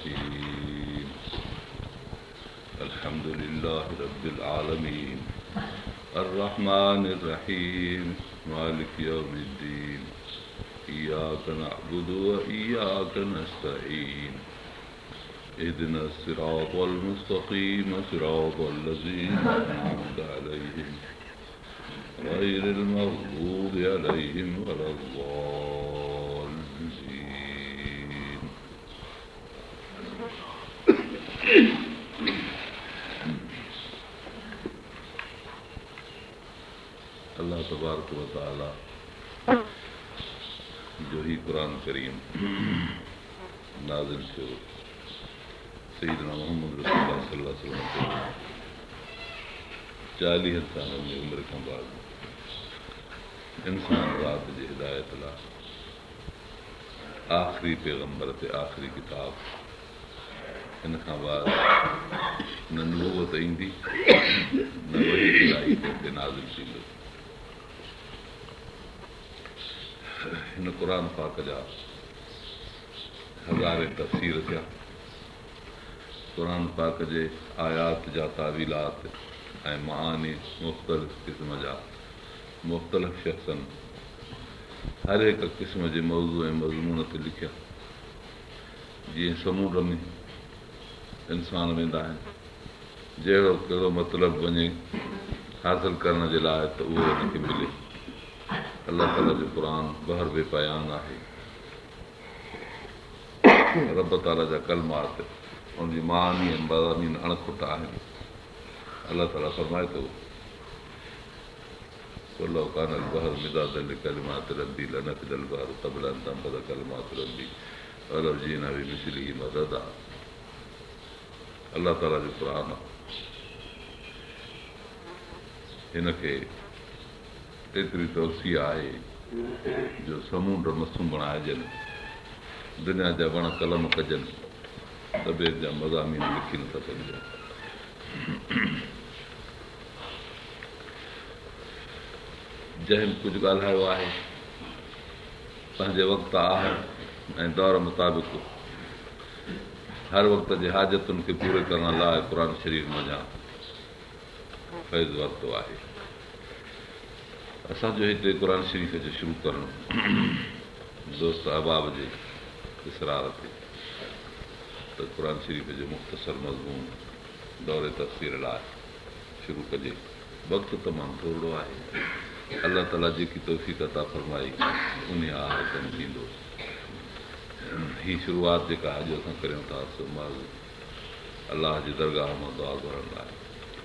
الرحيم. الحمد لله رب العالمين. الرحمن الرحيم. مالك يوم الدين. إياك نعبد وإياك نستعين. اهدنا الصراط المستقيم صراط الذين أنعمت عليهم غير المغضوب عليهم ولا الضالين. الله تبارڪ وتعاليٰ جو هي قرآن ڪريم نازل ٿيو سيدنا محمد رسول الله صلي الله عليه وسلم تي 40 سالن جي عمر کان بعد انسان ذات جي هدايت لاء آخري پيغمبر تي آخري ڪتاب، ان کان بعد نه نبوت ايندي نه وحي الاهي ڪنهن تي نازل ٿيندو. هن قرآن پاڪ جا هزارين تفسير ٿيا. قرآن پاڪ جي آيات جا تاويلات ۽ معاني مختلف قسم جا مختلف شخصن هر هڪ قسم جي موضوع ۽ مضمون تي لکيا. جيئن سمونڊ ۾ انسان ويندا آهن، جهڙو ڪهڙو مطلب وڃي حاصل ڪرڻ جي لاء ته اهو هن کي ملي. الله تعاليٰ جو قرآن بحر بي پايان آهي. رب تعاليٰ جا ڪلمات ان جي معاني ۽ مضامين اڻ کٽ آهن. الله تعاليٰ فرمائي ٿو، قل لو ڪان البحر مدادا لڪلمات ربي لنفد البحر قبل ان تنفد ڪلمات ربي ولو جئنا بمثله مددا. الله تعاليٰ جو قرآن هن کي ايتري توسيع آهي جو سمونڊ مسون بڻائجن، دنيا جا وڻ قلم ڪجن ته به ان جا مضامين لکي نٿا سگهجن. جنهن به ڪجهه ڳالهايو آهي، پنهنجي وقت آهر ۽ دور مطابق هر وقت جي حاجتن کي پوري ڪرڻ لاء قرآن شريف منجهان فيض ورتو آهي. اسان جو هتي قرآن شريف جو شروع ڪرڻ دوست احباب جي اصرار تي ته قرآن شريف جو مختصر مضمون دور تفسير لاء شروع ڪجي. وقت تمام ٿورڙو آهي. الله تعاليٰ جيڪي توفيق عطا فرمائي انهي آهر ڪم ٿيندو. هي شروعات جيڪا اڄ اسان ڪريون ٿا سو محض الله جي درگاهه مان دعا گهرڻ لاء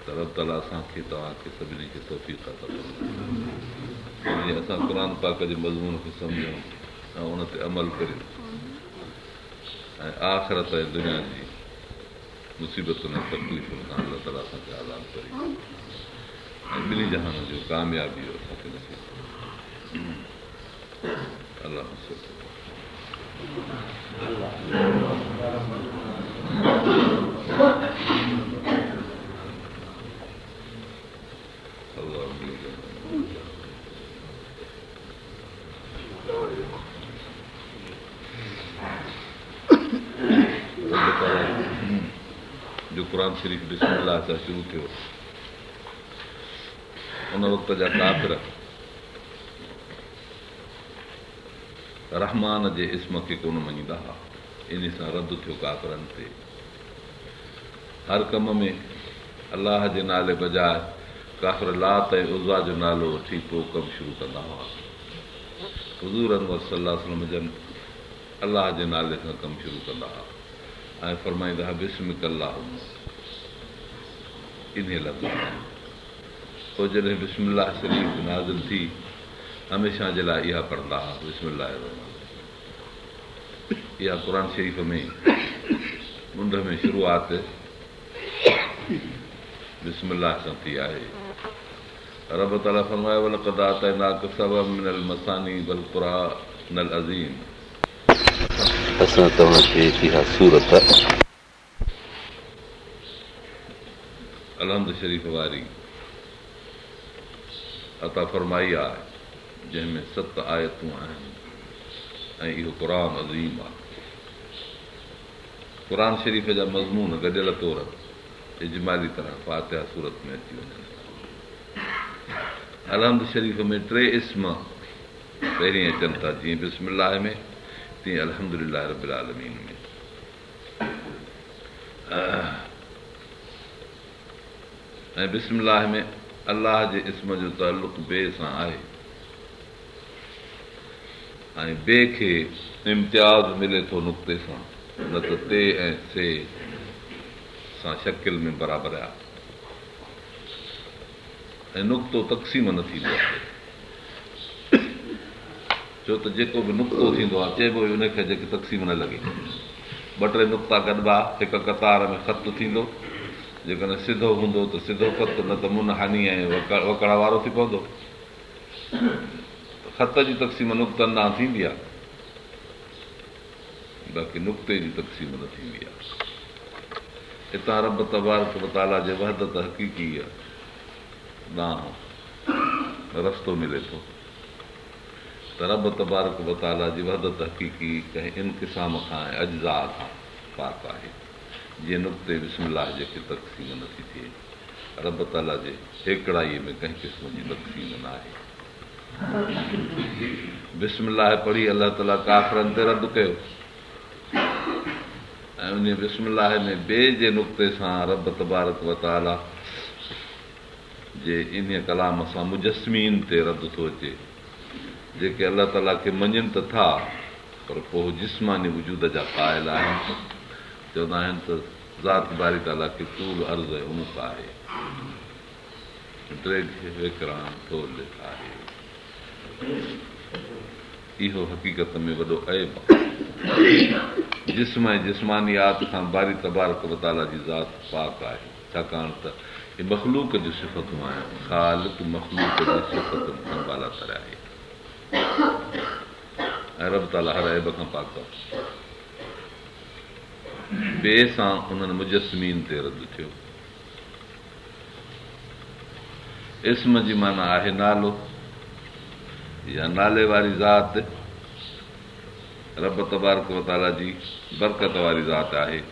ته رب تعاليٰ اسان کي توهان کي سڀني کي توفيق عطا فرمائي جيئن اسان قرآن پاڪ جي مضمون کي سمجهون ۽ ان تي عمل ڪريون ۽ آخرت ۽ دنيا جي مصيبتن ۽ تڪليفن کان الله تعاليٰ اسان کي آزاد ڪري ۽ ٻنهي جهانن جون ڪاميابيون اسان کي نصيب ڪري. اللهم صل. رب تعاليٰ جو قرآن شريف بسم الله سان شروع ٿيو ان وقت جا ڪافر رحمان جي اسم کي ڪونه مڃيندا هئا انهي سان رد ٿيو ڪافرن تي هر ڪم ۾ الله جي نالي بجاء ڪافر لات ۽ عزيٰ جو نالو وٺي پوء ڪم شروع ڪندا هئا. حضور انور صلي الله عليه وسلم جن الله جي نالي سان ڪم شروع ڪندا هئا ۽ فرمائيندا هئا بسمڪ اللهم انهي لفظ سان. پوء جڏهن بسم الله شريف نازل ٿي هميشه جي لاء اها پڙهندا هئا بسم الله الرحمٰن الرحيم. اها قرآن شريف ۾ منڍ ۾ شروعات بسم الله سان ٿي آهي. رب تعاليٰ فرمايو ولقد آتيناڪ سبعا من المثاني والقرآن العظيم. اسان توهان کي اها سورت. الحمد شريف واري عطا فرمائي آهي جنهن ۾ ست آيتون آهن ۽ اهو قرآن عظيم آهي. قرآن شريف جا مضمون گڏيل طور اجمالي طرح فاتحه سورت ۾ اچي وڃن ٿا. الحمد شريف ۾ ٽي اسم پهرين اچن ٿا جيئن بسم الله ۾ تيئن الحمد لله رب العالمين ۾. ۽ بسم الله ۾ الله جي اسم جو تعلق بي سان آهي ۽ بي کي امتياز ملي ٿو نقطي سان نه ته تي ۽ سي سان شڪل ۾ برابر آهي ۽ نقطو تقسيم نه ٿيندو آهي ڇو ته جيڪو به نقطو ٿيندو آهي چئبو ئي ان کي جيڪي تقسيم نه لڳي. ٻه ٽي نقطا گڏبا، هڪ قطار ۾ خط ٿيندو. جيڪڏهن سڌو هوندو ته سڌو خط نه ته منحني ۽ وڪڙ وارو ٿي پوندو. خط جي تقسيم نقطن ڏانهن ٿيندي آهي، باقي نقطي جي تقسيم نه ٿيندي آهي. اتان رب تبارڪ وتعاليٰ جي وحدت حقيقيء ڏانهن رستو ملي ٿو. ته رب تبارڪ و تعاليٰ جي وحدت حقيقي ڪنهن انقسام کان ۽ اجزاء کان پاڪ آهي، جيئن نقطي بسم الله جي کي تقسيم نه ٿي ٿئي. رب تعاليٰ جي هيڪڙائيء ۾ ڪنهن قسم جي تقسيم نه آهي. بسم الله پڙهي الله تعاليٰ ڪافرن تي رد ڪيو ۽ انهيء بسم الله ۾ بي جي نقطي سان رب تبارڪ و تعاليٰ جي انهيء ڪلام سان مجسمين تي رد ٿو اچي، جيڪي الله تعاليٰ کي مڃين ته ٿا، پر پوء جسماني وجود جا قائل آهن، چوندا آهن ته ذات باري تعاليٰ کي طول عرض ۽ عمق آهي، ڊيگهه، ويڪرائي، ٿولهه آهي. اهو حقيقت ۾ وڏو عيب آهي. جسم ۽ جسمانيات کان باري تبارڪ و تعاليٰ جي ذات پاڪ آهي. ڇاڪاڻ ته اهي مخلوق جون صفتون آهن، خالق مخلوق جي صفتن کان بالاتر آهي ۽ رب تعاليٰ هر عيب کان پاڪ آهي. بي سان انهن مجسمين تي رد ٿيو. اسم جي معنيٰ آهي نالو يا نالي واري ذات، رب تبارڪ وتعاليٰ جي برڪت واري ذات آهي.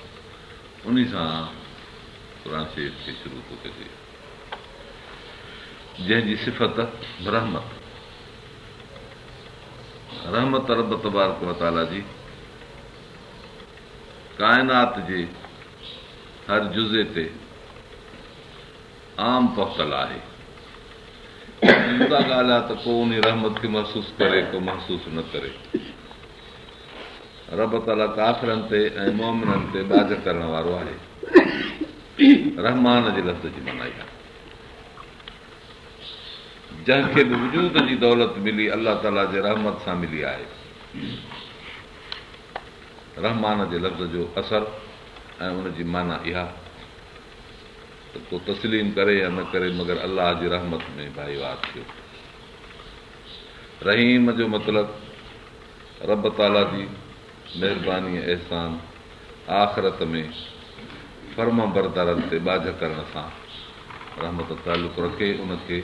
انهي سان قرآن شريف کي شروع ٿو ڪجي، جنهن جي صفت رحمت، رحمت رب تبارڪ و تعاليٰ جي ڪائنات جي هر جزي تي عام پهتل آهي. جدا ڳالهه آهي ته ڪو انهي رحمت کي محسوس ڪري ڪو محسوس نه ڪري. رب تعاليٰ ڪافرن تي ۽ مؤمنن تي ٻاجهه ڪرڻ وارو آهي. رحمان جي لفظ جي معنيٰ اها. جنهن کي به وجود جي دولت ملي الله تعاليٰ جي رحمت سان ملي آهي. رحمان جي لفظ جو اثر ۽ ان جي معنيٰ اها ته ڪو تسليم ڪري يا نه ڪري مگر الله جي رحمت ۾ ڀائيوار ٿيو. رحيم جو مطلب رب تعاليٰ جي مهرباني ۽ احسان آخرت ۾ فرمانبردارن تي ٻاجهه ڪرڻ سان رحمت تعلق رکي ان کي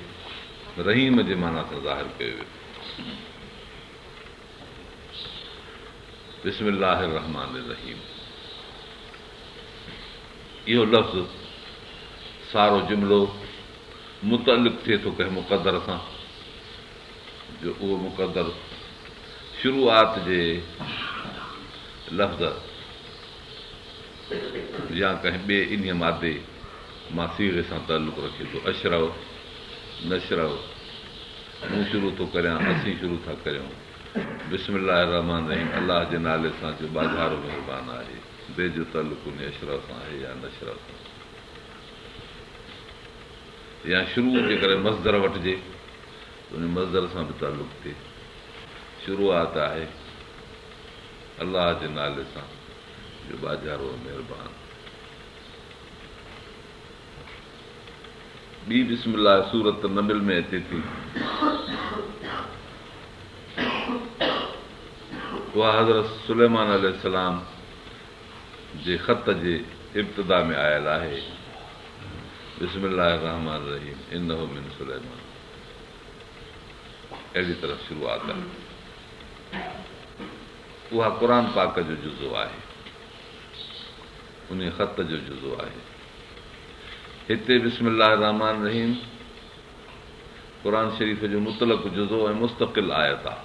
رحيم جي معنيٰ سان ظاهر ڪيو ويو. بسم الله الرحمٰن الرحيم اهو لفظ سارو جملو متعلق ٿئي ٿو ڪنهن مقدر سان جو اهو مقدر شروعات جي لفظ يا ڪنهن ٻئي انهيء مادي مان صيغي سان تعلق رکي ٿو. اشرع، نشرع، مون شروع ٿو ڪريان، اسين شروع ٿا ڪريون. بسم الله الرحمٰن الرحيم، الله جي نالي سان جو ٻاجهارو مهربان آهي. بي جو تعلق انهيء اشرع سان آهي يا نشرع سان. يا شروع جيڪڏهن مصدر وٺجي ته ان مصدر سان به تعلق ٿئي. شروعات آهي الله جي نالي سان جو ٻاجهارو ۽ مهربان. ٻي بسم الله سورة نمل ۾ اچي ٿي. اها حضرت سليمان عليه السلام جي خط جي ابتدا ۾ آيل آهي. بسم الله الرحمٰن الرحيم انه من سليمان اهڙي طرح شروعات آهي. اها قرآن پاڪ جو جزو آهي. انهيء خط جو جزو آهي. هتي بسم الله الرحمٰن الرحيم قرآن شريف جو مطلق جزو ۽ مستقل آيت آهي،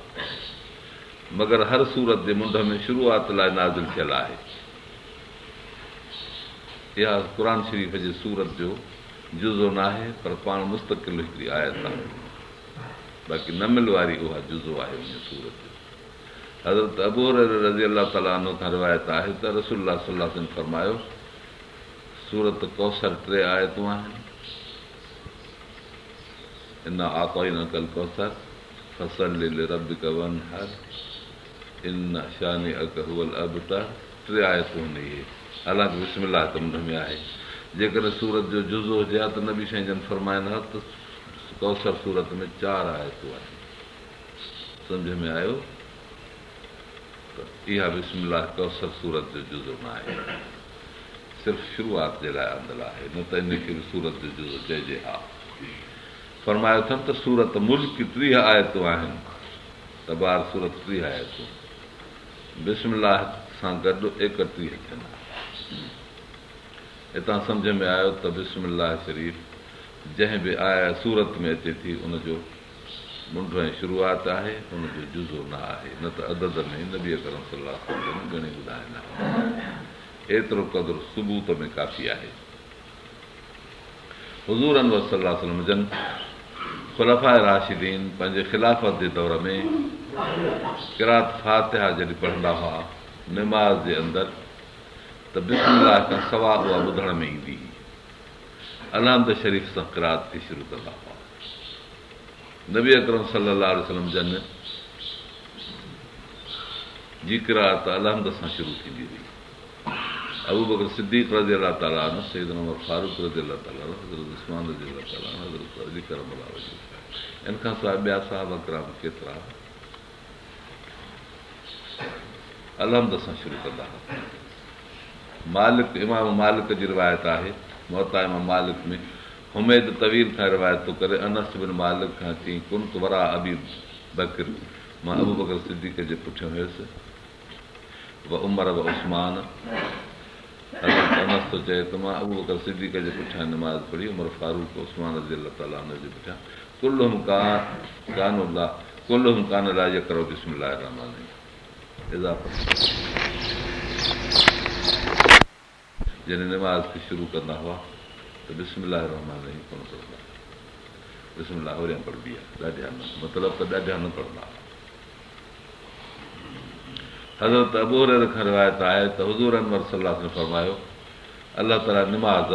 مگر هر سورت جي منڍ ۾ شروعات لاء نازل ٿيل آهي. اها قرآن شريف جي سورت جو جزو ناهي، پر پاڻ مستقل هڪڙي آيت آهي. باقي نمل واري اها جزو آهي انهيء سورت جو. حضرت ابوهريره رضي الله تعالٰي عنه کان روايت آهي ته رسول الله صلي الله عليه وسلم فرمايو، سورة ڪوثر ٽي آيتون آهن، انا اعطيناڪ الڪوثر فصل لربڪ وانحر ان شانئڪ هو الابتر ٽي آيتون آهن اهي، حالانڪ بسم الله ته منڍ ۾ آهي. جيڪڏهن سورت جو جزو هجي ها ته نبي سائين جن فرمائن ها ته ڪوثر سورت ۾ چار آيتون آهن. سمجهه ۾ آيو ته اها بسم الله ڪوثر سورت جو جزو نه آهي، صرف شروعات جي لاء آندل آهي، نه ته ان کي به سورت جو جزو چئجي ها. فرمايو اٿن ته سورت ملڪ 30 آيتون آهن، تبار سورت 30 آيتون، بسم الله سان گڏ 31 ٿين ها. هتان سمجهه ۾ آيو ته بسم الله شريف جنهن به آيت سورت ۾ اچي ٿي ان جو منڍ ۽ شروعات آهي، ان جو جزو نه آهي، نه ته عدد ۾ نبي اڪرم صلي الله عليه وسلم جن ڳڻي ٻڌائيندا هئا. ايترو قدر ثبوت ۾ ڪافي آهي. حضور انور صلي الله عليه وسلم جن خلفاء راشدين پنهنجي خلافت جي دور ۾ قرات فاتحه جڏهن پڙهندا هئا نماز جي اندر ته بسم الله کان سوا اها ٻڌڻ ۾ ايندي هئي. الحمد شريف سان قرات کي شروع ڪندا هئا. نبي اڪرم صلي الله عليه وسلم جن جي قرائت الحمد سان شروع ٿيندي هئي. ابوبڪر صديق رضي الله تعالٰي عنه، سيدنا عمر فاروق رضي الله تعالٰي عنه، حضرت عثمان رضي الله تعالٰي عنه، حضرت علي ڪرم الله وجهه ان کان سواء ٻيا صحابه ڪرام ڪيترا الحمد سان شروع ڪندا هئا. مالڪ، امام مالڪ جي روايت آهي، موطا امام مالڪ ۾ حميد طويل کان روايت ٿو ڪري، انس بن مالڪ کان چيائين، ڪنت وراء ابي بڪر، مان ابوبڪر صديق جي پٺيان هيس، و عمر و عثمان، حضرت انس ٿو چئي ته مان ابوبڪر صديق جي پٺيان نماز پڙهي، عمر فاروق، عثمان رضي الله تعالٰي عنه جي پٺيان، ڪلهم ڪانوا لا ڪلهم ڪان لا يقرأ بسم الله الرحمٰن الرحيم اضافت. جڏهن نماز کي شروع ڪندا هئا ته بسم الله الرحمٰن الرحيم ڪونه پڙهندا هئا. بسم الله هوريان پڙهبي آهي، ڏاڍيان نه، مطلب ته ڏاڍيان نه پڙهندا هئا. حضرت ابوهريره کان روايت آهي ته حضور انور صلي الله عليه وسلم فرمايو، الله تعاليٰ نماز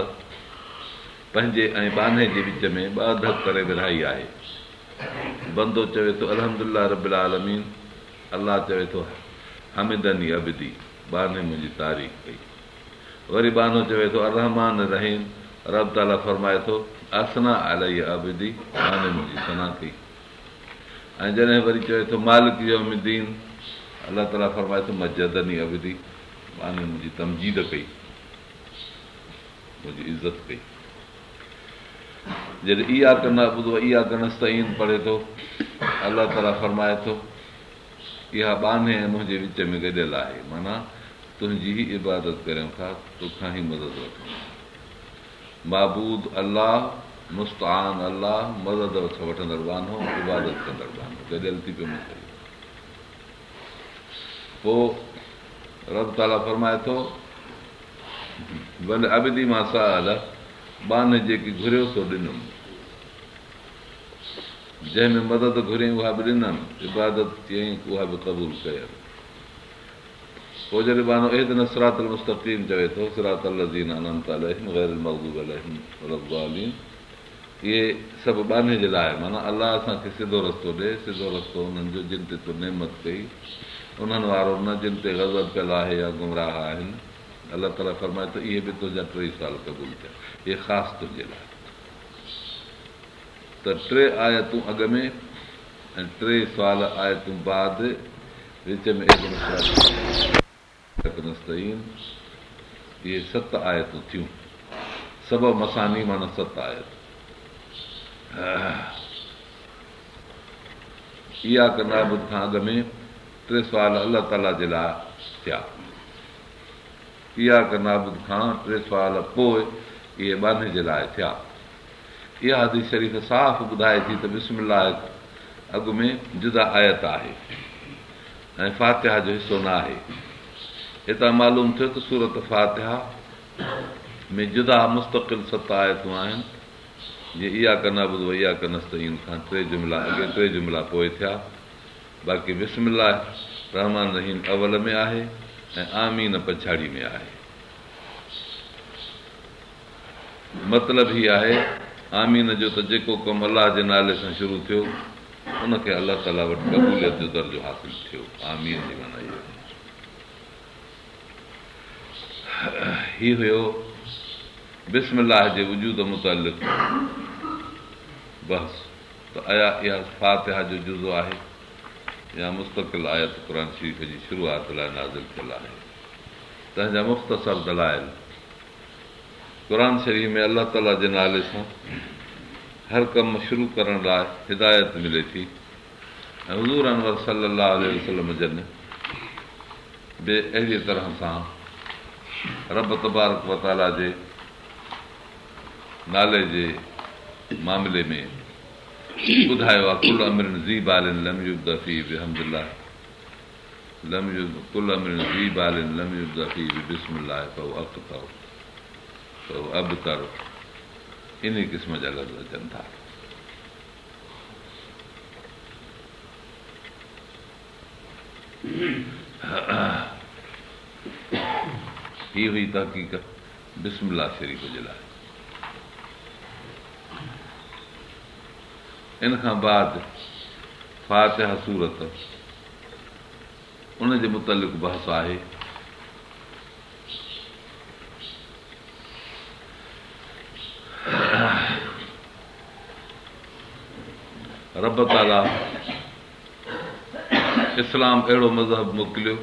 پنهنجي ۽ ٻانهي جي وچ ۾ ٻه اڌ ڪري ورهائي آهي. بندو چوي ٿو الحمدلله رب العالمين، الله چوي ٿو حمدني عبدي، ٻانهي منهنجي تعريف ڪئي. وري ٻانهو چوي ٿو الرحمان الرحيم، رب تعاليٰ فرمائي ٿو اثنيٰ علي عبدي، ٻانهي منهنجي ثنا ڪئي. ۽ جڏهن وري چوي ٿو مالڪ يوم الدين، الله تعاليٰ فرمائي ٿو مجدني عبدي، ٻانهي منهنجي تمجيد ڪئي، منهنجي عزت ڪئي. جڏهن اياڪ نعبد و اياڪ نستعين پڙهي ٿو، الله تعاليٰ فرمائي ٿو اها ٻانهي ۽ منهنجي وچ ۾ گڏيل آهي، معنيٰ تنهنجي ئي عبادت ڪريون ٿا، توکان ئي مدد وٺون ٿا. معبود الله، مستعان الله، مدد وٺندڙ ٻانهو، عبادت ڪندڙ ٻانهو، گڏيل ٿي پيو مسئلو. پوء رب تعاليٰ فرمائي ٿو، ولعبدي ما سأل، ٻانهي جيڪي گهريو سو ڏنم. جنهن ۾ مدد گهريائين اها به ڏنم، عبادت چيائين اها به قبول ڪيم. پوء جڏهن ٻانهو اهدنا الصراط المستقيم چوي ٿو، صراط الذين انعمت عليهم غير المغضوب عليهم ولا الضالين، اهي سڀ ٻانهي جي لاء معنيٰ الله اسان کي سڌو رستو ڏي، سڌو رستو انهن جو جن تي تو نعمت ڪئي، انهن وارو نه جن تي غضب پيل آهي يا گمراهه آهن. الله تعاليٰ فرمائي ٿو اهي به تنهنجا ٽيئي سوال قبول ٿيا، اهي خاص تنهنجي لاء. ته ٽي آيتون اڳ ۾ ۽ ٽي سوال آيتون بعد وچ ۾ اهدنا الصراط نستعين اهي ست آيتون ٿيون. سبع مثاني معنيٰ ست آيتون. اياڪ نعبد کان اڳ ۾ ٽي سوال الله تعاليٰ جي لاء ٿيا. اياڪ نعبد کان ٽي سوال پوء اهي ٻانهي جي لاء ٿيا. اها حديث شريف صاف ٻڌائي ٿي ته بسم الله اڳ ۾ جدا آيت آهي ۽ فاتحه جو حصو نه آهي. هتان معلوم ٿيو ته سورة فاتحه ۾ جدا مستقل ست آيتون آهن، جيئن اياڪ نعبد و اياڪ نستعين کان ٽي جملا اڳي ٽي جملا پوء ٿيا. باقي بسم الله الرحمٰن الرحيم اول ۾ آهي ۽ آمين پڇاڙي ۾ آهي. مطلب هي آهي آمين جو ته جيڪو ڪم الله جي نالي سان شروع ٿيو ان کي الله تعاليٰ وٽ قبوليت جو درجو حاصل ٿيو. آمين جي معنيٰ اها آهي. هي هيو بسم الله جي وجود متعلق بحث ته آيا اها فاتحه جو جزو آهي يا مستقل آيت قرآن شريف جي شروعات لاء نازل ٿيل آهي. تنهن جا مختصر دلائل قرآن شريف ۾ الله تعاليٰ جي نالي سان هر ڪم شروع ڪرڻ لاء هدايت ملي ٿي ۽ حضور انور صلي الله عليه وسلم جن به اهڙيء طرح سان رب تبارڪ و تعاليٰ جي نالي جي معاملي ۾ ٻڌايو آهي ڪل امر ذي بال لم يبدأ فيه بحمد الله لم ڪل امر ذي بال لم يبدأ فيه ببسم الله فهو اقطع فهو ابتر انهي قسم جا لفظ اچن ٿا. هي هئي تحقيق بسم الله شريف جي لاء. ان کان بعد فاتحه سورت ان جي متعلق بحث آهي. رب تعاليٰ اسلام اهڙو مذهب موڪليو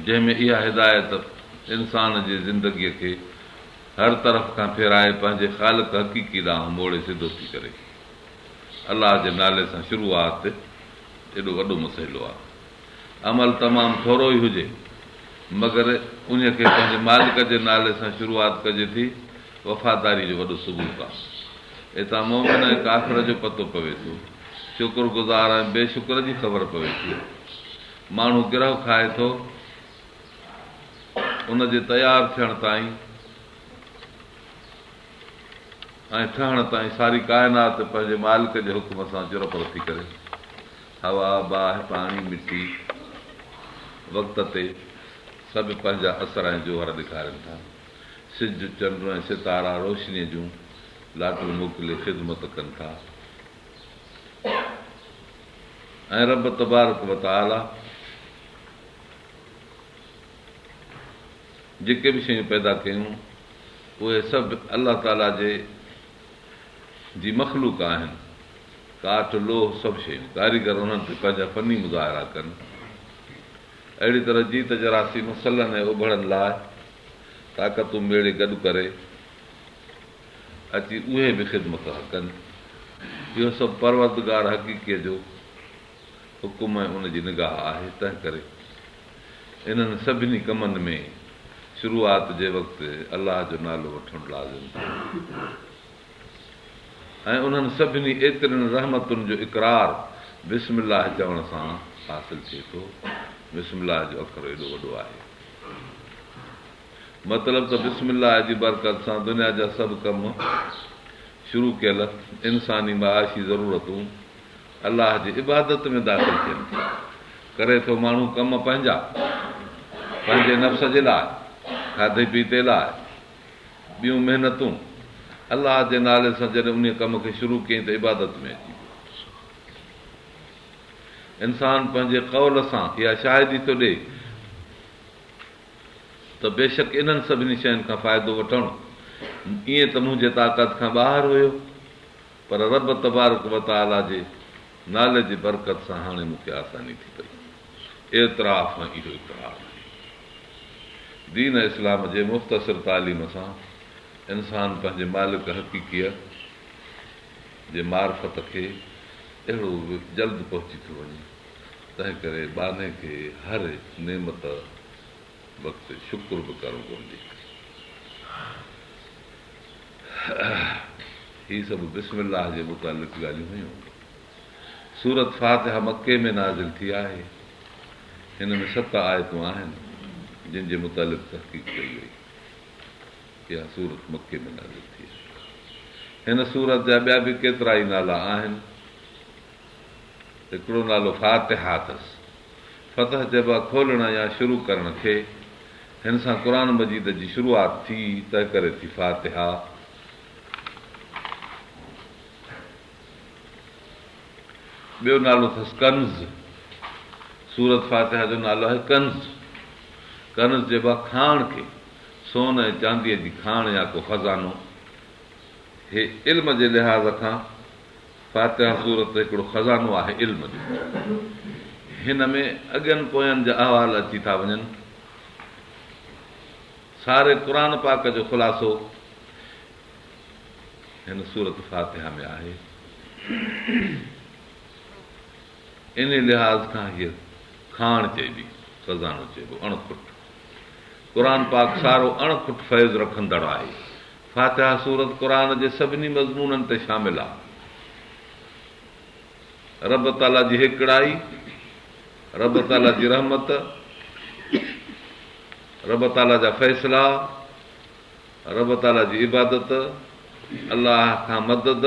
جنهن ۾ اها هدايت انسان جي زندگيء کي هر طرف کان ڦيرائي پنهنجي خالق حقيقي ڏانهن موڙي سڌو ٿي ڪري. الله جي نالي سان شروعات ايڏو وڏو مسئلو آهي. عمل تمام ٿورو ئي هجي، مگر انهيء کي پنهنجي مالڪ جي نالي سان شروعات ڪجي ٿي، وفاداري جو وڏو ثبوت آهي. اتان مؤمن ۽ ڪافر جو پتو پوي ٿو. شڪر گذار ۽ بي شڪر جي خبر پوي ٿي. ماڻهو گرهه کائي ٿو، ان جي تيار ٿيڻ تائين ۽ ٺهڻ تائين ساري ڪائنات پنهنجي مالڪ جي حڪم سان چرپر ٿي ڪري. هوا، باهه، پاڻي، مٽي وقت تي سڀ پنهنجا اثر ۽ جوهر ڏيکارين ٿا. سج، چنڊ ۽ ستارا روشنيء جون لاٽون موڪلي خدمت ڪن ٿا ۽ رب تبارڪ و تعاليٰ جيڪي به شيون پيدا ڪيون اهي سڀ الله تعاليٰ جي جي مخلوق آهن. ڪاٺ، لوهه سڀ شيون. ڪاريگر انهن تي پنهنجا فني مظاهرا ڪن. اهڙي طرح جيت جراثيم سلن ۽ اوڀڙن لاء طاقتون ميڙي گڏ ڪري اچي اهي به خدمت ٿا ڪن. اهو سڀ پروردگار حقيقيء جو حڪم ۽ ان جي نگاهه آهي، تنهنڪري انهن سڀني ڪمن ۾ شروعات جي وقت الله جو نالو وٺڻ لازم ٿيو ۽ انهن سڀني ايترين رحمتن جو اقرار بسم الله چوڻ سان حاصل ٿئي ٿو. بسم الله جو اکر ايڏو وڏو آهي. مطلب ته بسم الله جي برڪت سان دنيا جا سڀ ڪم شروع ڪيل انساني معاشي ضرورتون الله جي عبادت ۾ داخل ٿين ٿيون. ڪري ٿو ماڻهو ڪم پنهنجا، پنهنجي نفس جي لاء، کاڌي پيتي لاء، ٻيون محنتون، الله جي نالي سان جڏهن انهيء ڪم کي شروع ڪيائين ته عبادت ۾ اچي ويو. انسان پنهنجي قول سان اها شاهدي ٿو ڏئي ته بيشڪ انهن سڀني شين کان فائدو وٺڻ ائين ته منهنجي طاقت کان ٻاهر هيو، پر رب تبارڪ و تعاليٰ جي نالي جي برڪت سان هاڻي مون کي آساني ٿي پئي. اعتراف ۽ اهو اقرار آهي. دين اسلام جي مختصر تعليم سان انسان پنهنجي مالڪ حقيقيء جي معرفت کي اهڙو جلد پهچي ٿو وڃي. تنهنڪري ٻانهي کي هر نعمت وقت شڪر به ڪرڻ گهرجي. هي سڀ بسم الله جي متعلق ڳالهيون هيون. سورت فاتحه مڪي ۾ نازل ٿي آهي. هن ۾ ست آيتون آهن، جن جي متعلق تحقيق ڪئي وئي. اها سورت مڪي ۾ نازل ٿي آهي. هن سورت جا ٻيا به ڪيترائي نالا آهن. هڪڙو نالو فاتحه اٿس. فتح چئبو آهي کولڻ يا شروع ڪرڻ کي. هن سان قرآن مجيد جي شروعات ٿي، تنهنڪري ٿي فاتحه. ٻيو نالو اٿس ڪنز. سورت فاتحه جو نالو آهي ڪنز. ڪنز چئبو آهي کاڻ کي، سون ۽ چانديء جي کاڻ يا ڪو خزانو. هي علم جي لحاظ کان فاتحه سورت هڪڙو خزانو آهي علم جو. هن ۾ اڳين پوين جا احوال اچي ٿا وڃن. ساري قرآن پاڪ جو خلاصو هن سورت فاتحه ۾ آهي. انهي لحاظ کان هيء کاڻ چئبي، خزانو چئبو، اڻ کٽ. قرآن پاڪ سارو اڻ کٽ فيض رکندڙ آهي. فاتحه سورت قرآن جي سڀني مضمونن تي شامل آهي. رب تعاليٰ جي هيڪڙائي، رب تعاليٰ جي رحمت، رب تعاليٰ جا فيصلا، رب تعاليٰ جي عبادت، الله کان مدد،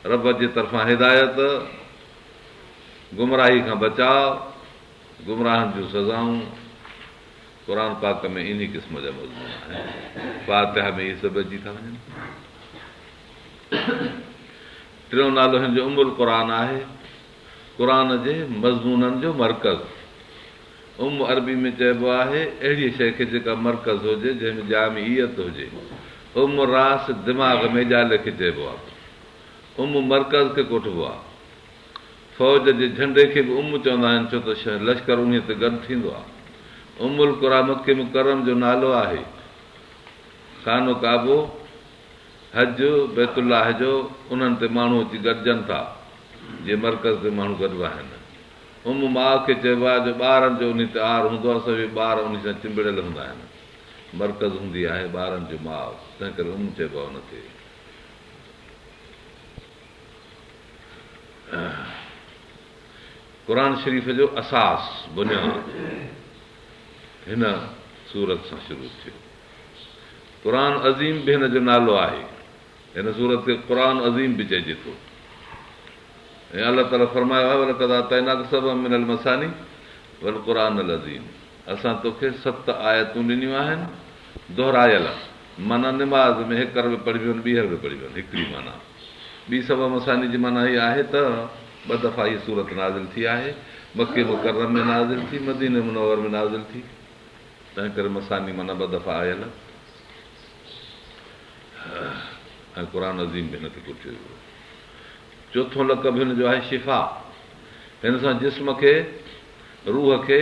رب جي طرفان هدايت، گمراهي کان بچاء، گمراهن جون سزائون، قرآن پاڪ ۾ انهي قسم جا مضمون آهن. فاتحه ۾ اهي سڀ اچي ٿا وڃن. ٽيون نالو هن جو ام القرآن آهي. قرآن جي مضمونن جو مرڪز. ام عربي ۾ چئبو آهي اهڙيء شيء کي جيڪا مرڪز هجي، جنهن ۾ جامعيت هجي. ام راس دماغ ميڄالي کي چئبو آهي. ام مرڪز کي ڪوٺبو آهي. فوج جي جهنڊي کي به ام چوندا آهن ڇو ته لشڪر انهيء تي گڏ ٿيندو آهي. ام القريٰ مڪي مڪرم جو نالو آهي. خانو ڪعبو، حج، بيت الله جو، انهن تي ماڻهو اچي گڏجن ٿا، جيئن مرڪز تي ماڻهو گڏبا آهن. ام ماء کي چئبو آهي جو ٻارن جو انهي تي آر هوندو آهي، سڀئي ٻار انهي سان چنبڙيل هوندا آهن. مرڪز هوندي آهي ٻارن جو ماء، تنهنڪري ام چئبو آهي ان کي. قرآن شريف جو اساس، بنياد، هن سورت سان شروع ٿيو. قرآن عظيم به هن جو نالو آهي. هن سورت کي قرآن عظيم به چئجي ٿو. ۽ الله تعاليٰ فرمايو آهي ولقد آتيناڪ سبعا من المثاني والقرآن العظيم اسان توکي ست آيتون ڏنيون آهن دهرايل معنيٰ نماز ۾ هيڪر به پڙهبيون آهن ٻيهر به پڙهبيون آهن هڪڙي معنيٰ ٻي سبع مثاني جي معنيٰ هيء آهي ته ٻه دفعا هيء سورت نازل ٿي آهي مڪي مڪرم ۾ نازل ٿي مديني منور ۾ نازل ٿي تنهن ڪري مثاني معنيٰ ٻه دفعا آيل ۽ قرآن عظيم به هن کي ڪوٺيو ويو. چوٿون لقب هن جو آهي شفا. هن سان جسم کي، روح کي،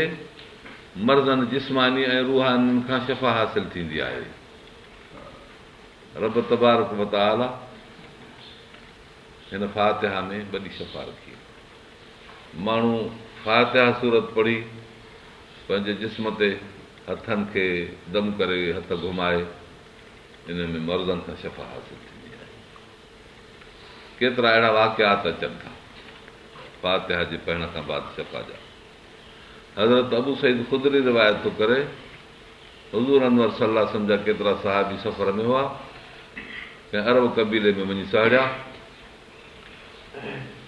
مرضن جسماني ۽ روحانين کان شفا حاصل ٿيندي آهي. رب تبارڪ و تعاليٰ هن فاتحه ۾ وڏي شفا رکي. ماڻهو فاتحه سورت پڙهي پنهنجي جسم تي هٿن کي دم ڪري هٿ گهمائي ان ۾ مرضن کان شفا حاصل ٿيندي آهي. ڪيترا اهڙا واقعات اچن ٿا فاتحه جي پڙهڻ کان بعد شفا جا. حضرت ابو سعيد خدري روايت ٿو ڪري، حضور انور صلي الله عليه وسلم جا ڪيترا صحابي سفر ۾ هئا، ڪنهن عرب قبيلي ۾ وڃي سهڙيا،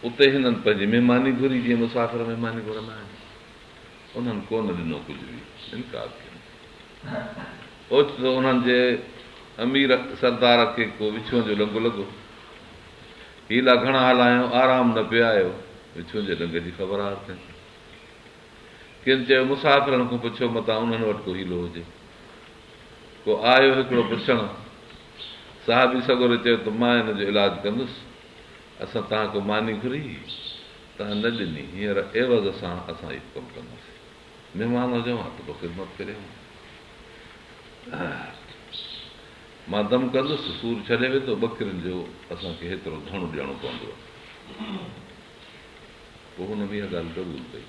اتي هنن پنهنجي مهماني گهري جيئن مسافر مهماني گهرندا آهن، انهن ڪونه ڏنو ڪجهه به، انڪار ڪيو. اوچتو انهن جي امير سردار کي ڪو وڇونء جو ڏنگ لڳو. حيلا گهڻا هلايائون، آرام نه پئي آيو. وڇونء جي ڏنگ جي خبر آهي ڪنهن کي. ڪن چيو، مسافرن کان پڇو، متان انهن وٽ ڪو حيلو هجي. ڪو آيو هڪڙو پڇڻ. صحابي سڳوري چيو ته مان ان جو علاج ڪندس. اسان توهان کان ماني گهري، توهان نه ڏني، هينئر عيوض سان اسان اهو ڪم ڪنداسين. مهمان هجون ها ته پوء خدمت ڪريون ها. مان دم ڪندس، سور ڇڏي ويندو، ٻڪرين جو اسان کي هيترو ڌڻ ڏيڻو پوندو. پوء هن به اها ڳالهه قبول ڪئي.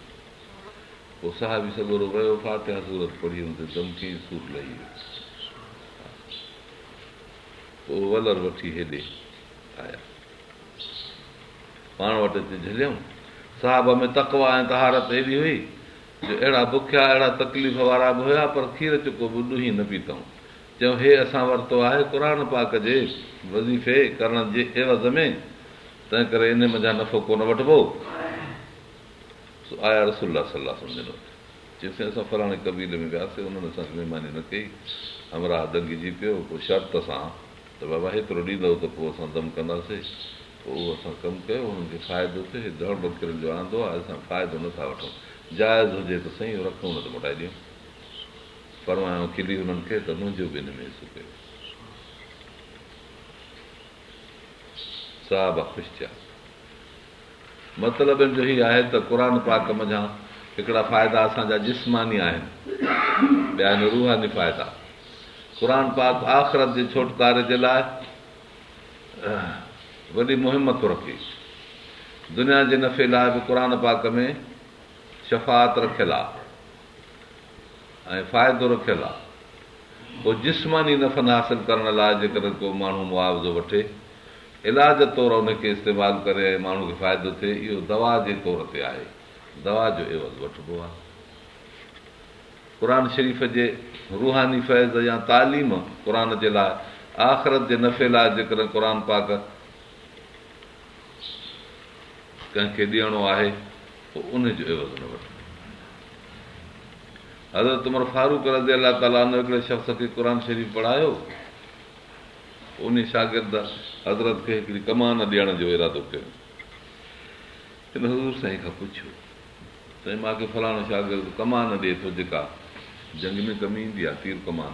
پوء صحابي سڳورو ويو، فاتحه سورت پڙهي ان تي دم ڪيائين، سور لهي ويو. پوء ولر وٺي هيڏي آيا. پاڻ وٽ اچي جهليائون. صحابه ۾ تقويٰ ۽ طهارت ايڏي هئي جو اهڙا بکيا، اهڙا تڪليف وارا به هيا پر کير چڪو به ڏهي نه پيتائون. چيائون هي اسان ورتو آهي قرآن پاڪ جي وظيفي ڪرڻ جي عيوض ۾، تنهنڪري انهي منجهان نفعو ڪونه وٺبو. سو آيا رسول الله صلي الله عليه وسلم جن وٽ. چيائون سائين اسان فلاڻي قبيلي ۾ وياسي انهن اسان کي مهماني نه ڪئي. همراهه ڏنگجي پيو پوء شرط سان ته بابا هيترو ڏيندؤ ته پوء اسان دم ڪنداسي. پوء اهو اسان ڪم ڪيو انهن کي فائدو ٿيو هي ڌڻ ٻڪرين جو آندو آهي اسان فائدو نه ٿا وٺون جائز هجي ته سائين اهو رکون نه ته موٽائي ڏيون. فرمايائون کلي هنن کي ته منهنجو به ان ۾ حصو ڪيو. صحابه خوش ٿيا. مطلب ان جو هي آهي ته قرآن پاڪ منجهان هڪڙا فائدا اسان جا جسماني آهن، ٻيا آهن روحاني فائدا. قرآن پاڪ آخرت جي ڇوٽڪاري جي لاء وڏي مهم ٿو رکي. دنيا جي نفعي لاء به قرآن پاڪ ۾ شفاعت رکيل آهي ۽ فائدو رکيل آهي. پوء جسماني نفعن حاصل ڪرڻ لاء جيڪڏهن ڪو ماڻهو معاوضو وٺي، علاج طور ان کي استعمال ڪري ۽ ماڻهو کي فائدو ٿئي، اهو دوا جي طور تي آهي، دوا جو عيوض وٺبو آهي. قرآن شريف جي روحاني فيض يا تعليم قرآن جي لاء آخرت جي نفعي لاء جيڪڏهن قرآن پاڪ ڪنهن کي ڏيڻو آهي پوء ان جو عيوض نه وٺبو. حضرت عمر فاروق رضي الله تعالٰي عنه هڪڙي شخص کي قرآن شريف پڙهايو. انهي شاگرد حضرت کي هڪڙي ڪمان ڏيڻ جو ارادو ڪيو. هن حضور سائين کان پڇيو، سائين مان کي فلاڻو شاگرد ڪمان ڏئي ٿو جيڪا جنگ ۾ ڪم ايندي آهي، تير ڪمان.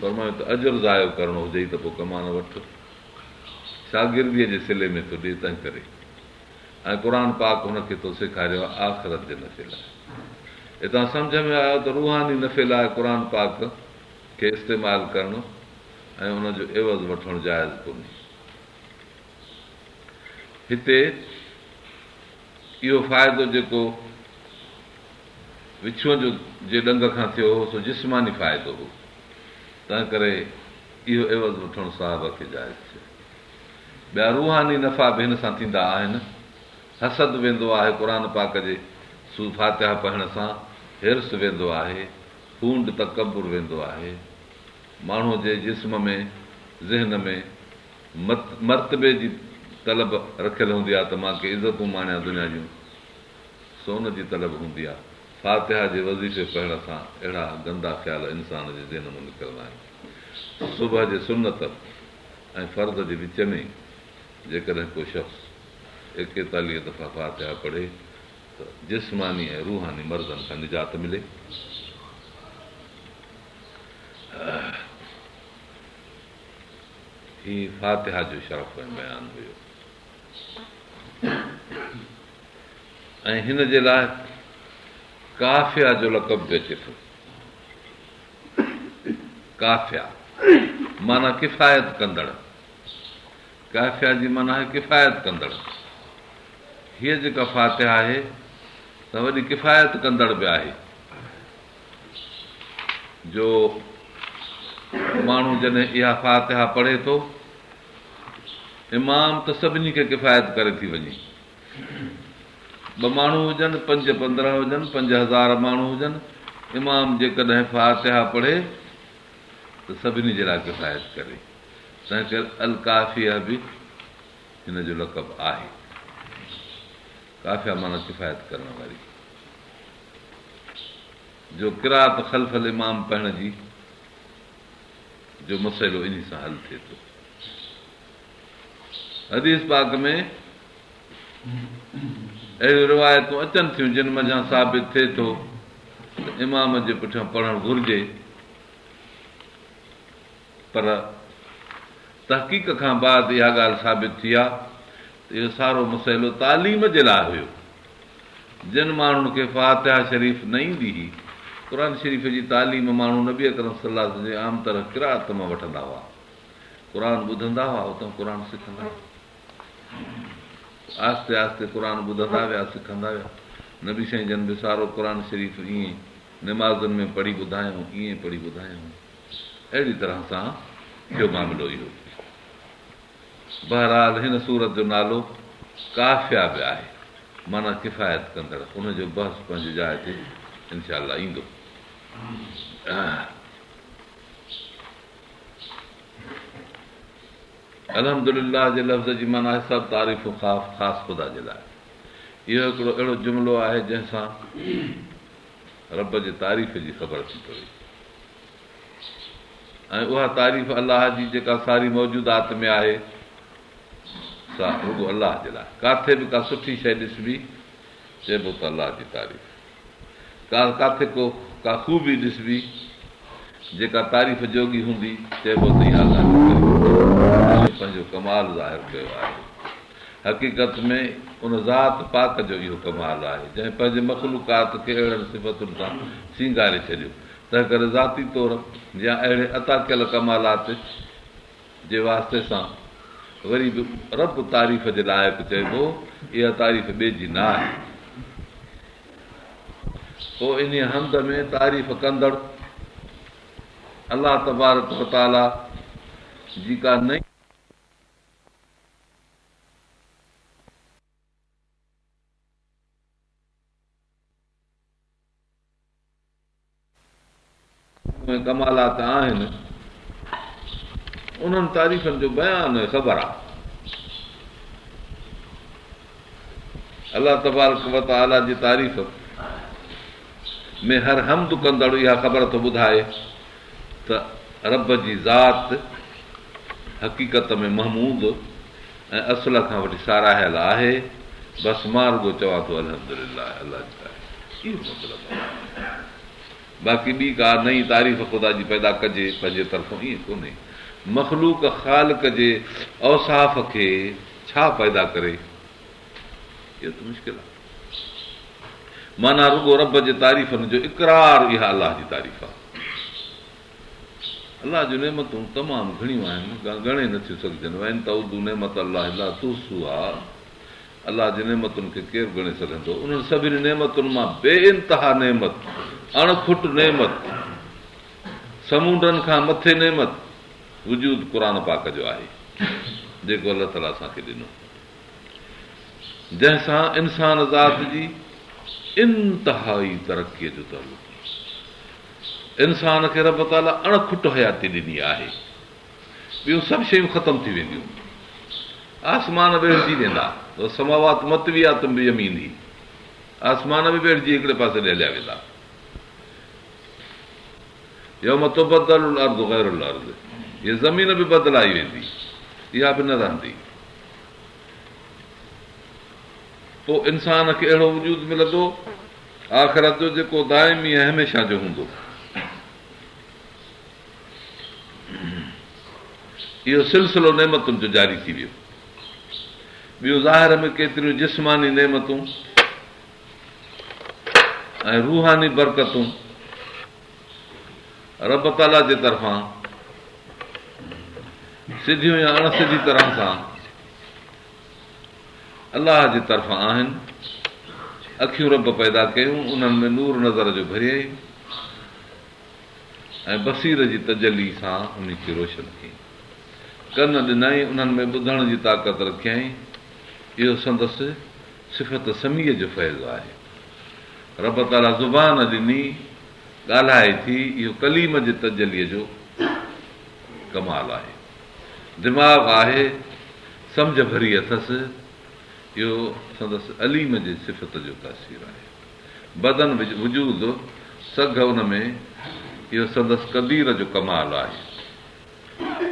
فرمايو ته اجر ضايع ڪرڻو هجئي ته پوء ڪمان وٺ. شاگرديء جي صلي ۾ ٿو ڏئي تنهنڪري ۽ قرآن پاڪ هن کي تو سيکاريو آهي آخرت جي نفعي لاء. هتان سمجهه ۾ آيو ته روحاني نفعي لاء قرآن پاڪ کي استعمال ڪرڻ ۽ ان جو عيوض وٺڻ جائز ڪونهي. هتي اهو فائدو جيڪو وڇونء جو جي ڏنگ کان ٿيو هو سو جسماني فائدو هو، تنهنڪري اهو عيوض وٺڻ صحابه کي جائز ٿيو. ٻيا روحاني نفعا به هن سان ٿيندا آهن. حسد ويندو آهي قرآن پاڪ جي سو فاتحه پڙهڻ سان، حرص ويندو آهي، ڦونڊ تڪبر ويندو آهي. ماڻهوء جي جسم ۾ ذهن ۾ مرتبي جي طلب رکيل هوندي آهي ته مان ڪي عزتون ماڻيان دنيا جون سو ان جي طلب هوندي آهي. فاتحه جي وظيفي پڙهڻ سان اهڙا گندا خيال انسان جي ذهن مان نڪرندا آهن. صبح جي سنت ۽ فرض جي وچ ۾ جيڪڏهن ڪو شخص ايڪيتاليهه دفعا فاتحه پڙهي ته جسماني ۽ روحاني مرضن کان نجات ملي. هي فاتحه جو شرف ۽ بيان هيو ۽ هن جي لاء ڪافيه جو لقب به اچي ٿو. ڪافيه معنيٰ ڪفايت ڪندڙ. ڪافيه جي معنيٰ آهي ڪفايت ڪندڙ. هيء جيڪا فاتحه آهي سا وڏي ڪفايت ڪندڙ به آهي جو ماڻهو جڏهن اها فاتحه پڙهي ٿو امام ته سڀني کي ڪفايت ڪري ٿي وڃي. ٻه ماڻهو هجن، پنج 15 هجن، 5000 ماڻهو هجن، امام جيڪڏهن فاتحه پڙهي ته سڀني جي لاء ڪفايت ڪري، تنهنڪري الڪافيه به هن جو لقب آهي. ڪافيه معنيٰ ڪفايت ڪرڻ واري، جو قرات خلف الامام پڙهڻ جي جو مسئلو انهي سان حل ٿئي ٿو. حديث پاڪ ۾ اهڙيون روايتون اچن ٿيون جن منجهان ثابت ٿئي ٿو ته امام جي پٺيان پڙهڻ گهرجي پر تحقيق کان بعد اها ڳالهه ثابت ٿي آهي ته اهو سارو مسئلو تعليم جي لاء هيو. جن ماڻهن کي فاتحه شريف نه ايندي هئي، قرآن شريف جي تعليم ماڻهو نبي اڪرم صلي الله عليه وسلم جي عام طرح قرائت مان وٺندا هئا. قرآن ٻڌندا هئا، اتان قرآن سکندا هئا. آهستي آهستي قرآن ٻڌندا ويا، سکندا ويا. نبي سائين جن به سارو قرآن شريف ائين نمازن ۾ پڙهي ٻڌايائون، ائين پڙهي ٻڌايائون. اهڙي طرح سان ٿيو معاملو اهو. بهرحال هن سورت جو نالو ڪافيه به آهي، معنيٰ ڪفايت ڪندڙ. ان جو بحث پنهنجي جاء تي انشاء الله ايندو. الحمد لله جي لفظ جي معنيٰ آهي سڀ تعريفون خاص خدا جي لاء. اهو هڪڙو اهڙو جملو آهي جنهن سان رب جي تعريف جي خبر ٿي پوي ۽ اها تعريف الله جي جيڪا ساري موجودات ۾ آهي سا رڳو الله جي لاء. ڪاٿي به ڪا سٺي شيء ڏسبي چئبو ته الله جي تعريف. ڪا ڪاٿي ڪو ڪا خوبي ڏسبي جيڪا تعريف جوڳي هوندي چئبو ته اها الله جي تعريف آهي. پنهنجو ڪمال ظاهر ڪيو آهي. حقيقت ۾ ان ذات پاڪ جو اهو ڪمال آهي جنهن پنهنجي مخلوقات کي اهڙن صفتن سان سينگاري ڇڏيو. تنهنڪري ذاتي طور يا اهڙي عطا ڪيل ڪمالات جي واسطي سان وري به رب تعريف جي لائق چئبو، اها تعريف ٻئي جي نه آهي. پوء انهيء حمد ۾ تعريف ڪندڙ الله تبارڪ وتعاليٰ جي ڪا نئين. ۽ ڪمالات آهن، انهن تعريفن جو بيان ۽ خبر آهي. الله تبارڪ و تعاليٰ جي تعريف ۾ هر حمد ڪندڙ اها خبر ٿو ٻڌائي ته رب جي ذات حقيقت ۾ محمود ۽ اصل کان وٺي ساراهيل آهي، بس مان رڳو چوان ٿو الحمد لله الله جي تعريف اهو مطلب آهي. باقي ٻي ڪا نئين تعريف خدا جي پيدا ڪجي پنهنجي طرفون ائين ڪونهي. مخلوق خالق جي اوصاف کي ڇا پيدا ڪري؟ اهو ته مشڪل آهي. معنيٰ رڳو رب جي تعريفن جو اقرار اها الله جي تعريف آهي. الله جون نعمتون تمام گهڻيون آهن، ڳڻي نه ٿيون سگهجن، وان تعدوا نعمت الله لا تحصوها الله جي نعمتن کي ڪير ڳڻي سگهندو؟ انهن سڀني نعمتن مان بي انتها نعمت، اڻ کٽ نعمت، سمونڊن کان مٿي نعمت وجود قرآن پاڪ جو آهي، جيڪو الله تعاليٰ اسان کي ڏنو. جنهن سان انسان ذات جي انتهائي ترقيء جو تعلق آهي. انسان کي رب تعاليٰ اڻ کٽ حياتي ڏني آهي. ٻيون سڀ شيون ختم ٿي وينديون. آسمان ويڙهجي ويندا. والسماوات مطويات بيمينه آسمان به ويڙهجي هڪڙي پاسي ڏي هليا ويندا. يوم تبدل الارض غير الارض هيء زمين به بدلائي ويندي، اها به نه رهندي. پوء انسان کي اهڙو وجود ملندو آخرت جو جيڪو دائمي ۽ هميشه جو هوندو. اهو سلسلو نعمتن جو جاري ٿي ويو. ٻيون ظاهر ۾ ڪيتريون جسماني نعمتون ۽ روحاني برڪتون رب تعاليٰ جي طرفان سڌيون يا اڻ سڌي طرح سان الله جي طرفان آهن. اکيون رب پيدا ڪيون، انهن ۾ نور نظر جو ڀريائين ۽ بصير جي تجلي سان انهي کي روشن ڪيائين. ڪن ڏنائين، انهن ۾ ٻڌڻ جي طاقت رکيائين. اهو سندس صفت سميع جو فيض آهي. رب تعاليٰ زبان ڏني، ڳالهائي ٿي، اهو ڪليم جي تجليء جو ڪمال آهي. دماغ آهي، سمجهه ڀري اٿس، اهو سندس عليم جي صفت جو تاثير آهي. بدن وجود، سگهه ان ۾، اهو سندس قدير جو ڪمال آهي.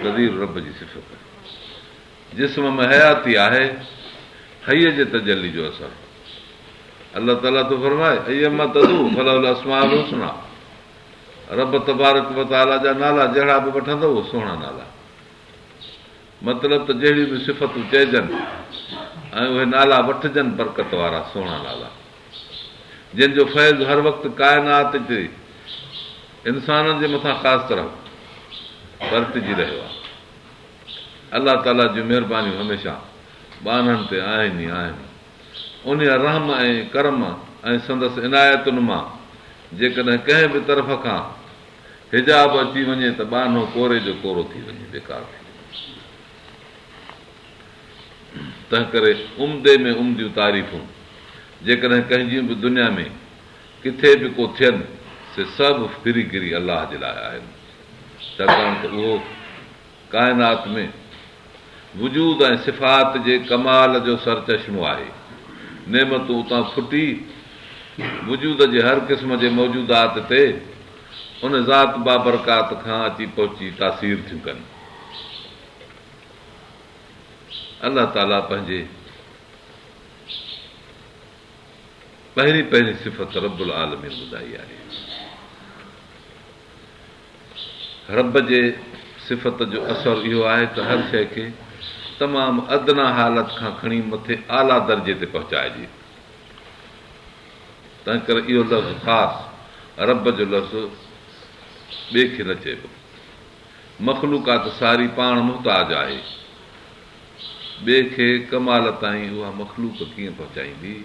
قدير رب جي صفت. جسم ۾ حياتي آهي، حي جي تجلي جو اثر. الله تعاليٰ ٿو فرمائي، ايا ما تدعوا فله الاسماء الحسنيٰ رب تبارڪ و تعاليٰ جا نالا جهڙا به وٺندؤ اهي سهڻا نالا. مطلب ته جهڙيون به صفتون چئجن ۽ اهي نالا وٺجن برڪت وارا سهڻا نالا جن جو فيض هر وقت ڪائنات تي انسانن جي مٿان خاص طرح پرٽجي رهيو آهي. الله تعاليٰ جون مهربانيون هميشه ٻانهن تي آهن ئي آهن. انهيء رحم ۽ ڪرم ۽ سندس عنايتن مان جيڪڏهن ڪنهن به طرف کان حجاب اچي وڃي ته ٻانهو ڪوري جو ڪورو ٿي وڃي، بيڪار ٿي وڃي. تنهنڪري عمدي ۾ عمديون تعريفون جيڪڏهن ڪنهن جون به دنيا ۾ ڪٿي به ڪو ٿين، سي سڀ ڦري گهري الله جي لاء آهن، ڇاڪاڻ ته اهو ڪائنات ۾ وجود ۽ صفات جي ڪمال جو سرچشمو آهي. نعمتون اتان ڦٽي وجود جي هر قسم جي موجودات تي ان ذات بابرڪات کان اچي پهچي تاثير ٿيون ڪن. الله تعاليٰ پنهنجي پهرين پهرين صفت رب العالمين ٻڌائي آهي. رب جي صفت جو اثر اهو آهي ته هر شيء کي تمام ادنيٰ حالت کان کڻي مٿي اعليٰ درجي تي پهچائجي. تنهنڪري اهو لفظ خاص رب جو لفظ ٻئي کي نه چئبو. مخلوقات ساري پاڻ محتاج آهي. ٻئي کي ڪمال تائين اها مخلوق ڪيئن پهچائيندي؟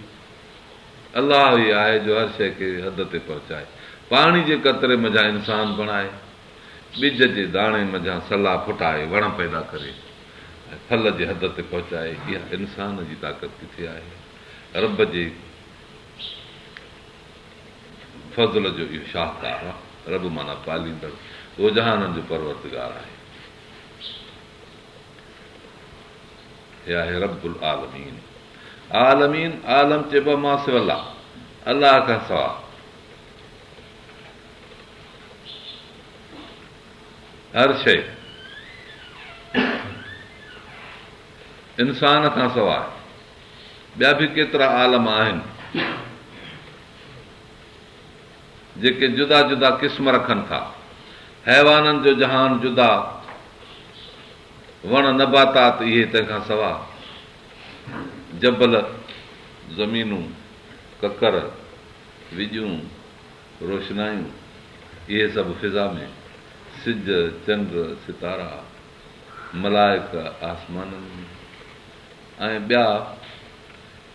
الله ئي آهي جو هر شيء کي حد تي پهچائي. پاڻي جي قطري منجهان انسان بڻائي، ٻج جي داڻي منجهان سلا ڦٽائي وڻ پيدا ڪري ۽ ڦل جي حد تي پهچائي، اها انسان جي طاقت ڪٿي آهي؟ رب جي فضل جو اهو شاهڪار آهي. رب معنيٰ پاليندڙ، اهو جهانن جو پروردگار آهي. هي آهي رب العالمين. عالمين، عالم چئبو آهي ما سوي الله، الله کان سواء. هر شيء انسان کان سواء ٻيا به ڪيترا عالم آهن جيڪي جدا جدا قسم رکن ٿا. حيوانن جو جهان جدا، وڻ نباتات اهي تنهن کان سواء جبل، زمينون، ڪڪر، وڄون، روشنايون، اهي سڀ فضا ۾، سج، چنڊ، ستارا، ملائڪ آسمانن ۾، ۽ ٻيا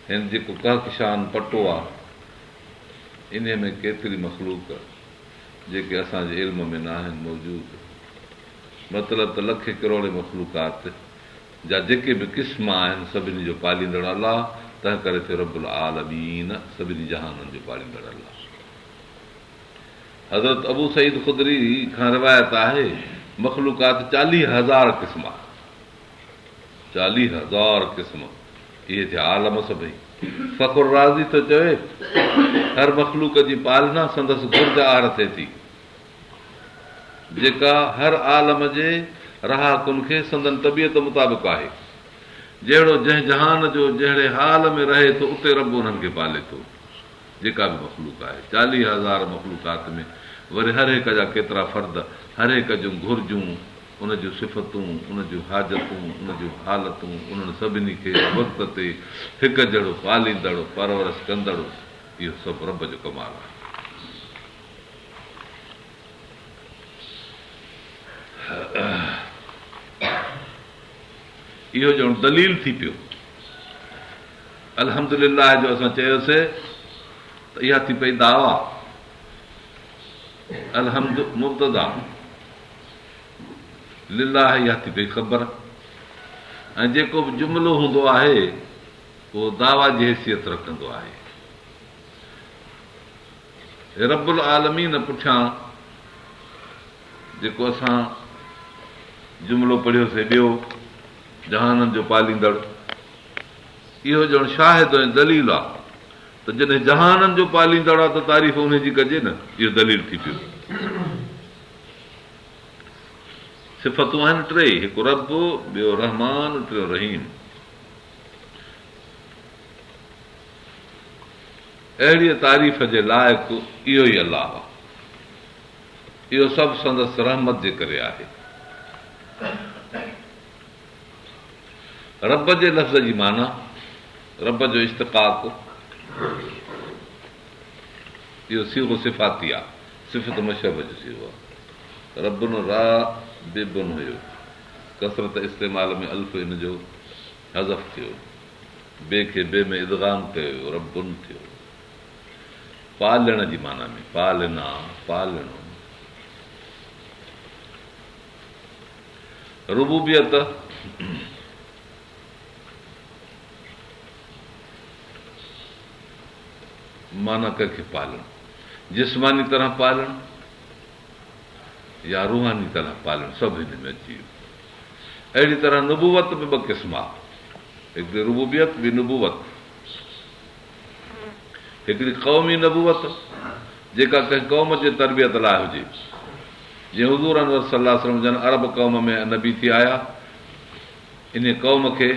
هن جيڪو ڪهڪشان پٽو آ، انهيء ۾ ڪيتري مخلوق، جيڪي اسان جي علم ۾ ناهن موجود. مطلب ته لکين ڪروڙين مخلوقات جا جيڪي به قسم آهن، سڀني جو پاليندڙ الله، تنهن ڪري ٿيو رب العالمين، سڀني جهانن جو پاليندڙ الله. حضرت ابو سعيد خدري کان روايت آهي، مخلوقات چاليهه هزار قسم آهي. 40 هزار قسم، اهي ٿيا عالم سڀئي. فخر رازي ٿو چوي، هر مخلوق جي پالنا سندس گهرج آهر ٿئي ٿي، جيڪا هر عالم جي رهاڪن کي سندن طبيعت مطابق آهي. جهڙو جنهن جهان جو جهڙي حال ۾ رهي ٿو، اتي رب انهن کي پالي ٿو. جيڪا به مخلوق آهي، 40 هزار مخلوقات ۾ وري هر هڪ جا ڪيترا فرد، هر هڪ جون گهرجون، ان جون صفتون، ان جون حاجتون، ان جون حالتون، انهن سڀني کي وقت تي هڪ جهڙو پاليندڙ، پرورش ڪندڙ، اهو سڀ رب جو ڪمال آهي. اهو ڄڻ دليل ٿي پيو. الحمد لله جو اسان چيوسي ته اها ٿي پئي دعويٰ. الحمد مبتدا. لله اها ٿي پئي خبر ۽ جيڪو به جملو هوندو آهي اهو دعويٰ جي حيثيت رکندو آهي. رب العالمين پٺيان جيڪو اسان جملو پڙهيوسي ٻيو جهانن جو پاليندڙ اهو ڄڻ شاهد ۽ دليل آهي ته جڏهن جهانن جو پاليندڙ آهي ته تعريف انهي جي ڪجي نه اهو دليل ٿي پيو. صفتون آهن ٽي، هڪ رب، ٻيو رحمان، ٽيون رحيم. اهڙيء تعريف جي لائق اهو ئي الله آهي. اهو سڀ سندس رحمت جي ڪري آهي. رب جي لفظ جي معنيٰ، رب جو اشتقاق، اهو صيغو صفاتي آهي، صفت مشبه جو صيغو آهي. ربٌ راببٌ هيو، ڪثرت استعمال ۾ الف ان جو حذف ٿيو. بي کي بي ۾ ادغام ڪيو ويو، ربٌ ٿيو. پالڻ جي معنيٰ ۾ پالنا، پالڻو. ربوبيت معنيٰ ڪنهن کي پالڻ، جسماني طرح پالڻ يا روحاني طرح پالڻ سڀ هن ۾ اچي ويو. اهڙي طرح نبوت به ٻه قسم آ، هڪڙي ربوبيت ٻي نبوت. هڪڙي قومي نبوت جيڪا ڪنهن قوم جي تربيت لاء هجي، جيئن حضور انور صلي الله عليه وسلم جن عرب قوم ۾ نبي ٿي آيا، انهيء قوم کي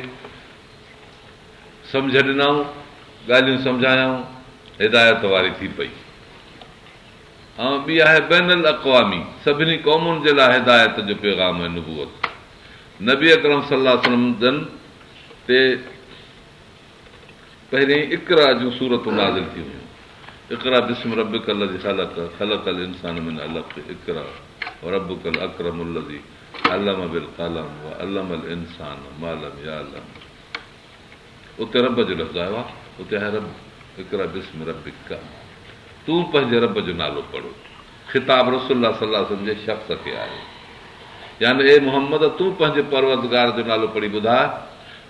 سمجهه ڏنائون، ڳالهيون سمجهايائون، هدايت واري ٿي پئي. ۽ ٻي آهي بين الاقوامي، سڀني قومن جي لاء هدايت جو پيغام ۽ نبوت. نبي اڪرم صلي الله عليه وسلم جن تي پهريائين اقرا جون سورتون نازل ٿيون هيون، اقرا باسم ربک الذي خلق، خلق الانسان من علق، اقرا وربک الاڪرم الذي علم بالقلم وعلم الانسان ما لم يعلم. اتي رب جو لفظ آيو آهي، اتي آهي رب، اقرا باسم ربک، تون پنهنجي رب جو نالو پڙهه. خطاب رسول الله صلي الله عليه وسلم جي شخص کي آهي. يعني اي محمد! تون پنهنجي پروردگار جو نالو پڙهي ٻڌاء.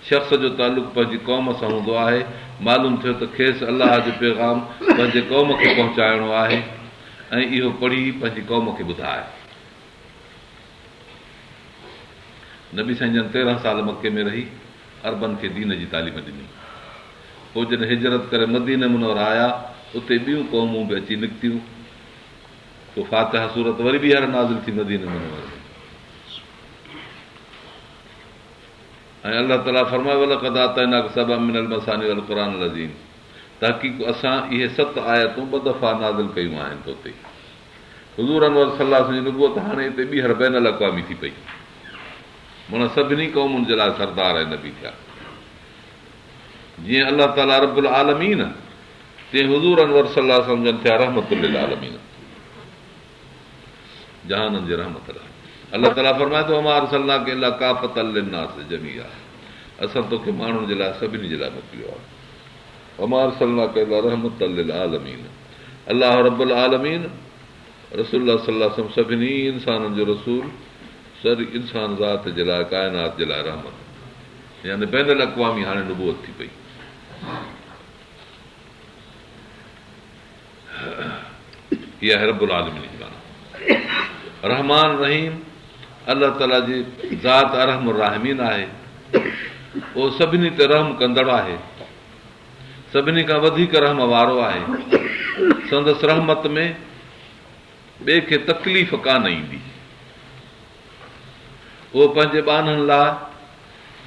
شخص جو تعلق پنهنجي قوم سان هوندو آهي. معلوم ٿيو ته کيس الله جو پيغام پنهنجي قوم کي پهچائڻو آهي ۽ اهو پڙهي پنهنجي قوم کي ٻڌاء. نبي سائين جن 13 سال مڪي ۾ رهي عربن کي دين جي تعليم ڏني. پوء جڏهن هجرت ڪري مدينه منوره آيا، اتي ٻيون قومون به اچي نڪتيون. پوء فاتحه سورت وري ٻيهر نازل ٿي مدينه منوره ۾. ۽ الله تعاليٰ فرمايو ولقد آتيناڪ سبعا من المثاني والقرآن العظيم تحقيق اسان اهي ست آيتون ٻه دفعا نازل ڪيون آهن تو تي. حضور انور صلي الله عليه وسلم جي نبوت هاڻي اتي ٻيهر بين الاقوامي ٿي پئي. معنيٰ سڀني قومن جي لاء سردار ۽ نبي ٿيا. جيئن الله تعاليٰ رب العالمين تيئن حضور انور صلي الله عليه وسلم جن ٿيا رحمت للعالمين جهانن جي رحمت لاء. الله تعاليٰ فرمائي ٿو وما ارسلناڪ الا ڪافة للناس جميعا اسان توکي ماڻهن جي لاء سڀني جي لاء موڪليو آهي. وما ارسلناڪ الا رحمة للعالمين الله رب العالمين رسول الله صلي الله عليه وسلم سڀني انسانن جو رسول سڄي انسان ذات جي لاء ڪائنات جي لاء رحمت يعني بين الاقوامي هاڻي نبوت ٿي پئي. هي آهي رب العالمين جي معنيٰ. رحمان رحيم الله تعاليٰ جي ذات ارحم الراحمين آهي. اهو سڀني تي رحم ڪندڙ آهي. سڀني کان وڌيڪ رحم وارو آهي. سندس رحمت ۾ ٻئي کي تڪليف ڪانه ايندي. اهو پنهنجي ٻانهن لاء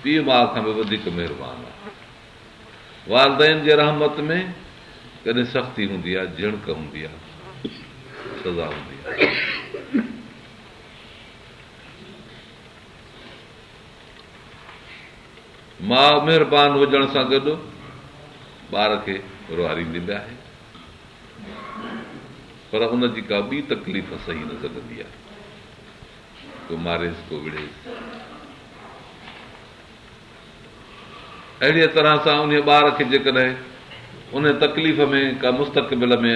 پيء ماء کان به وڌيڪ مهربان آهي. والدين جي رحمت ۾ ڪڏهن سختي هوندي آهي، جهڻڪ هوندي آهي، سزا هوندي آهي. ماء مهربان هجڻ سان گڏ ٻار کي روئاريندي به آهي، پر ان جي ڪا ٻي تڪليف سهي نه سگهندي آهي. ڪو ماريس ڪو وڙهيس. اهڙيء طرح سان انهيء ٻار کي جيڪڏهن انهيء تڪليف ۾ ڪا مستقبل ۾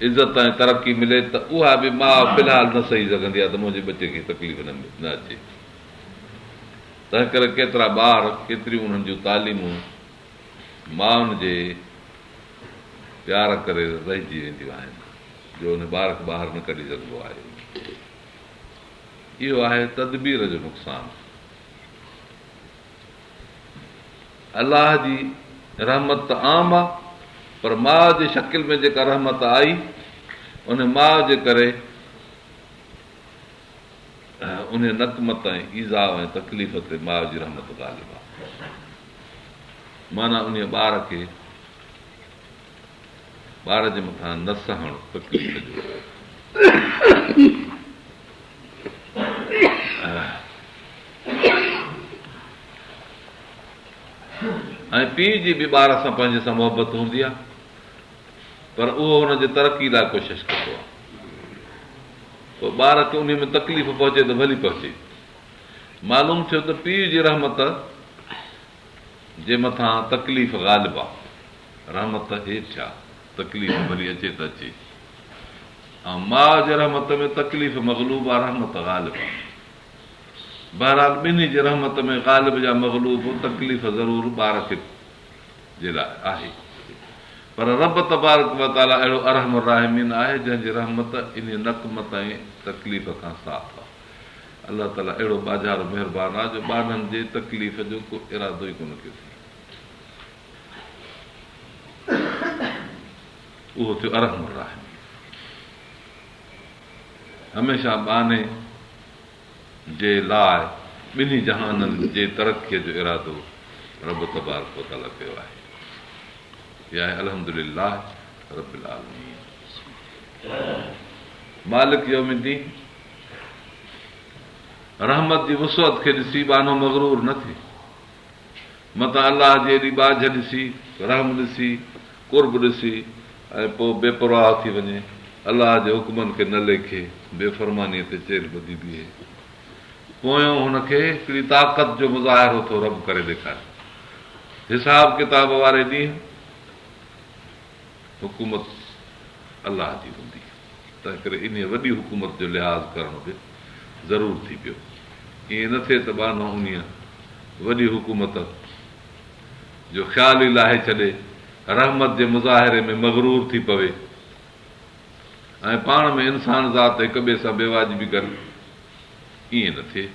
عزت ۽ ترقي ملي ته اها به ماء في الحال نه سهي سگهندي آهي ته منهنجي ٻچي کي تڪليف نه اچي. تنهنڪري ڪيترا ٻار، ڪيتريون انهن جون تعليمون مائن جي پيار ڪري رهجي وينديون آهن جو ان ٻار کي ٻاهر نه ڪڍي سگهبو آهي. اهو آهي تدبير جو نقصان. الله جي رحمت ته عام آ پر ماء جي شڪل ۾ جيڪا رحمت آئي ان ماء جي ڪري ان نقمت ۽ ايذاء ۽ تڪليف تي ماء جي رحمت غالب آ. معنيٰ انهيء ٻار کي ٻار جي مٿان نه سهڻ تڪليف جو. ۽ پيء جي به ٻار سان پنهنجي سان محبت هوندي آهي پر اهو هن جي ترقي لاء ڪوشش ڪندو آهي پوء ٻار کي انهي ۾ تڪليف پهچي ته ڀلي پهچي. معلوم ٿيو ته پيء جي رحمت جي مٿان تڪليف غالب آ، رحمت هيٺ آ، تڪليف ڀلي اچي ته اچي ۽ ماء جي رحمت ۾ تڪليف مغلوب آ، رحمت غالب آ. بهرحال ٻنهي جي رحمت ۾ غالب يا مغلوب تڪليف ضرور ٻار کي جي لاء آهي. پر رب تبارڪ و تعاليٰ اهڙو ارحم الراحمين آهي جنهن جي رحمت انهيء نقمت ۽ تڪليف کان صاف آ. الله تعاليٰ اهڙو ٻاجهارو مهربان آ جو ٻانهن جي تڪليف جو ڪو ارادو ئي ڪونه ڪيو اٿئي. اهو ٿيو ارحم الراحمين. هميشه ٻانهي جي لاء ٻنهي جهانن جي ترقيء جو ارادو رب تبارڪ و تعاليٰ ڪيو آهي. هي آهي الحمد لله رب العالمين مالڪ يوم الدين رحمت جي وسعت کي ڏسي ٻانهو مغرور نه ٿئي. متان الله جي ايڏي ٻاجهه ڏسي، رحم ڏسي، قرب ڏسي ۽ پوء بي پرواهه ٿي وڃي، الله جي حڪمن کي نه ليکي، بي فرمانيء تي چيلهه ٻڌي بيهي. پويون هن کي هڪڙي طاقت جو مظاهرو ٿو رب ڪري ڏيکاري. حساب ڪتاب واري ڏينهن حڪومت الله جي هوندي. تنهنڪري انهيء وڏي حڪومت جو لحاظ ڪرڻ به ضرور ٿي پيو. ائين نه ٿئي ته ٻانهو انهيء وڏي حڪومت جو خيال ئي لاهي ڇڏي، رحمت جي مظاهري ۾ مغرور ٿي پوي ۽ پاڻ ۾ انسان ذات هڪ ٻئي سان بيواجبي ڪن. ائين نه ٿئي.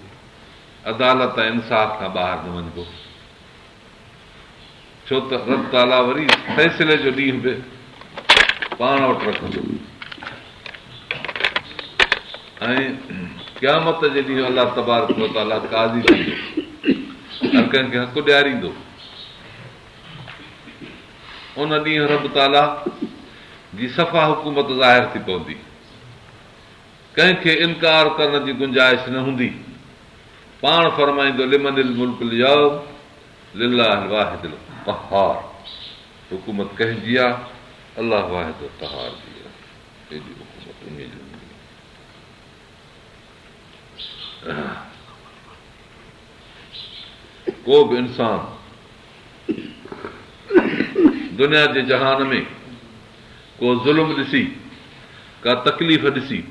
عدالت ۽ انصاف کان ٻاهر نه وڃبو. ڇو ته رب تعاليٰ وري فيصلي جو ڏينهن به پاڻ وٽ رکندو ۽ قيامت جي ڏينهن الله تبارڪ وتعاليٰ قاضي ٿيندو، هر ڪنهن کي حق ڏياريندو. ان ڏينهن رب تعاليٰ جي صفا حڪومت ظاهر ٿي پوندي، ڪنهن کي انڪار ڪرڻ جي گنجائش نه هوندي. پاڻ فرمائيندو لمن الملڪ اليوم لله الواحد القهار حڪومت ڪنهن جي آ؟ الله واحد القهار جي آ. ايڏي حڪومت انهيء جي هوندي. ڪو به انسان دنيا جي جهان ۾ ڪو ظلم ڏسي، ڪا تڪليف ڏسي،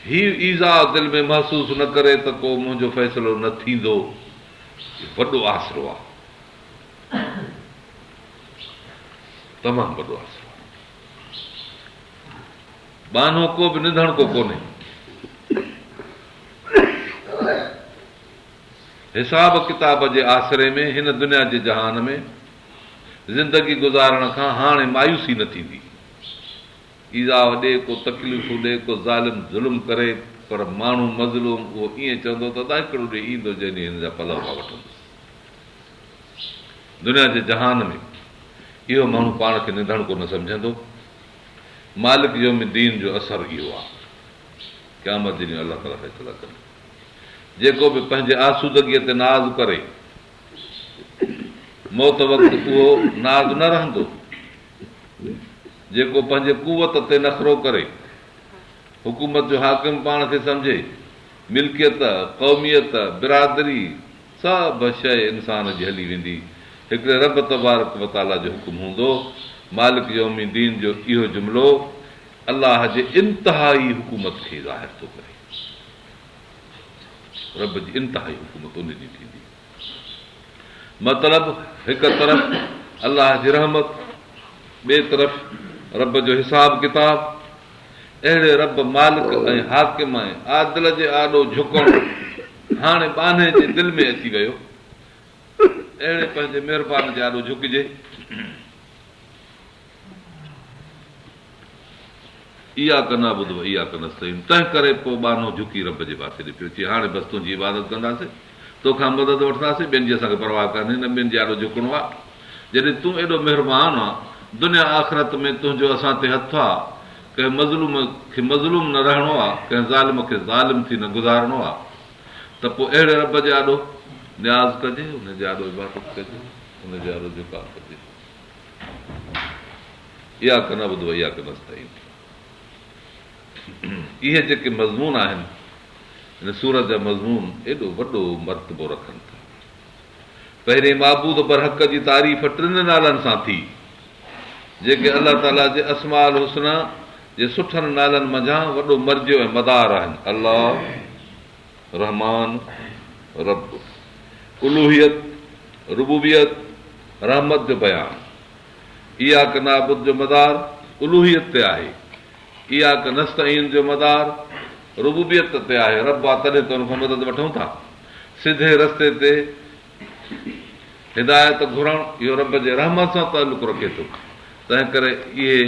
هي ايذاء دل ۾ محسوس نه ڪري ته ڪو منهنجو فيصلو نه ٿيندو، وڏو آسرو آ، تمام وڏو آسرو آ. ٻانهو ڪو به نڌڻڪو ڪونهي. حساب ڪتاب جي آسري ۾ هن دنيا جي جهان ۾ زندگي گذارڻ کان هاڻي مايوسي نه ٿيندي. ايذاء ڏي، ڪو تڪليفون ڏي، ڪو ظالم ظلم ڪري، پر ماڻهو مظلوم اهو ائين چوندو ته ادا هڪڙو ڏينهن ايندو جنهن ڏينهن هن جا پلئه مان وٺندس. دنيا جي جهان ۾ اهو ماڻهو پاڻ کي نڌڻڪو نه سمجهندو. مالڪ يوم الدين جو اثر اهو آهي. قيامت جي ڏينهن الله تعاليٰ فيصلا ڪندو. جيڪو به پنهنجي آسودگيء تي ناز ڪري، موت وقت اهو ناز نه رهندو. جيڪو پنهنجي قوت تي نخرو ڪري، حڪومت جو حاڪم پاڻ کي سمجهي، ملڪيت، قوميت، برادري سڀ شيء انسان جي هلي ويندي، هڪڙي رب تبارڪ و تعاليٰ جو حڪم هوندو، مالڪ يوم الدين جو اهو جملو الله جي انتهائي حڪومت کي ظاهر ٿو ڪري. رب جي انتهائي حڪومت ان ڏينهن ٿيندي. مطلب، هڪ طرف الله جي رحمت، ٻئي طرف رب جو حساب ڪتاب. اهڙي رب مالڪ ۽ حاڪم ۽ عادل جي آڏو جهڪڻ هاڻي ٻانهي جي دل ۾ اچي ويو. اهڙي پنهنجي مهربان جي آڏو جهڪجي. اياڪ نعبد و اياڪ نستعين تنهن ڪري پوء ٻانهو جهڪي رب جي پاسي ڏي پيو چي هاڻي بس تنهنجي عبادت ڪنداسين توکان مدد وٺنداسين ٻين جي اسان کي پرواهه ڪانهي نه ٻين جي آڏو جهڪڻو آ جڏهن تون ايڏو مهربان آن دنيا آخرت ۾ تنهنجو اسان تي هٿ آ ڪنهن مظلوم کي مظلوم نه رهڻو آ ڪنهن ظالم کي ظالم ٿي نه گذارڻو آ ته پوء اهڙي رب جي آڏو نياز ڪجي ان جي آڏو عبادت ڪجي ان جي آڏو جهڪاء ڪجي. اياڪ نعبد و اياڪ نستعين اهي جيڪي مضمون آهن هن سورت جا مضمون ايڏو وڏو مرتبو رکن ٿا. پهرين معبود برحق جي تعريف ٽن نالن سان ٿي، جيڪي الله تعاليٰ جي اسماء الحسنيٰ جي سٺن نالن منجهان وڏو مرجع ۽ مدار آهن، الله، رحمان، رب. الوهيت، ربوبيت، رحمت جو بيان. اياڪ نعبد جو مدار الوهيت تي آهي. اياڪ نستعين جو مدار ربوبيت تي آهي، رب آ تڏهن ته ان کان مدد وٺون ٿا. سڌي رستي تي هدايت گهرڻ اهو رب جي رحمت سان تعلق رکي ٿو، تنهنڪري اهي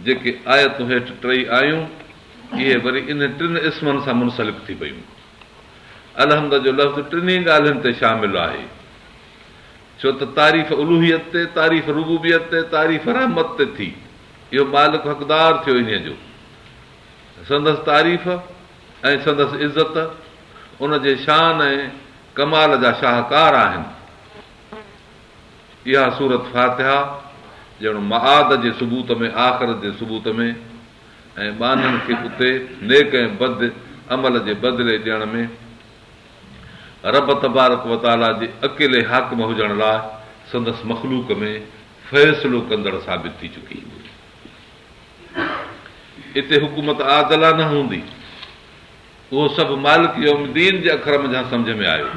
جيڪي آيتون هيٺ ٽئي آيون، اهي وري انهن ٽن اسمن سان منسلڪ ٿي پيون. الحمد جو لفظ ٽنهي ڳالهين تي شامل آهي، ڇو ته تعريف الوهيت تي، تعريف ربوبيت تي، تعريف رحمت تي ٿي. اهو مالڪ حقدار ٿيو انهيء جو. سندس تعريف ۽ سندس عزت ان جي شان ۽ ڪمال جا شاهڪار آهن. اها سورت فاتحه ڄڻ معاد جي ثبوت ۾، آخرت جي ثبوت ۾، ۽ ٻانهن کي اتي نيڪ ۽ بد عمل جي بدلي ڏيڻ ۾ رب تبارڪ و تعاليٰ جي اڪيلي حاڪم هجڻ لاء سندس مخلوق ۾ فيصلو ڪندڙ ثابت ٿي چڪي. اتي حڪومت عادلانه هوندي. اهو سڀ مالڪ يوم الدين جي اکر منجهان سمجهه ۾ آيو.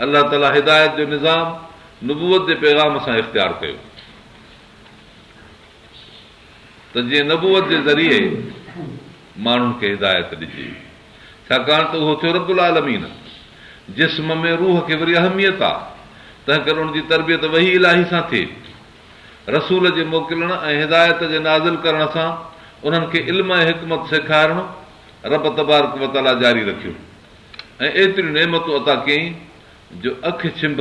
الله تعاليٰ هدايت جو نظام نبوت جي پيغام سان اختيار ڪيو ته جيئن نبوت جي ذريعي ماڻهن کي هدايت ڏجي. ڇاڪاڻ ته اهو ٿيو رب العالمين. جسم ۾ روح کي وري اهميت آ، تنهنڪري ان جي تربيت وحي الاهي سان ٿئي. رسول جي موڪلڻ ۽ هدايت جي نازل ڪرڻ سان انهن کي علم ۽ حڪمت سيکارڻ رب تبارڪ و تعاليٰ جاري رکيو ۽ ايتريون نعمتون عطا ڪيائين جو اک ڇنڀ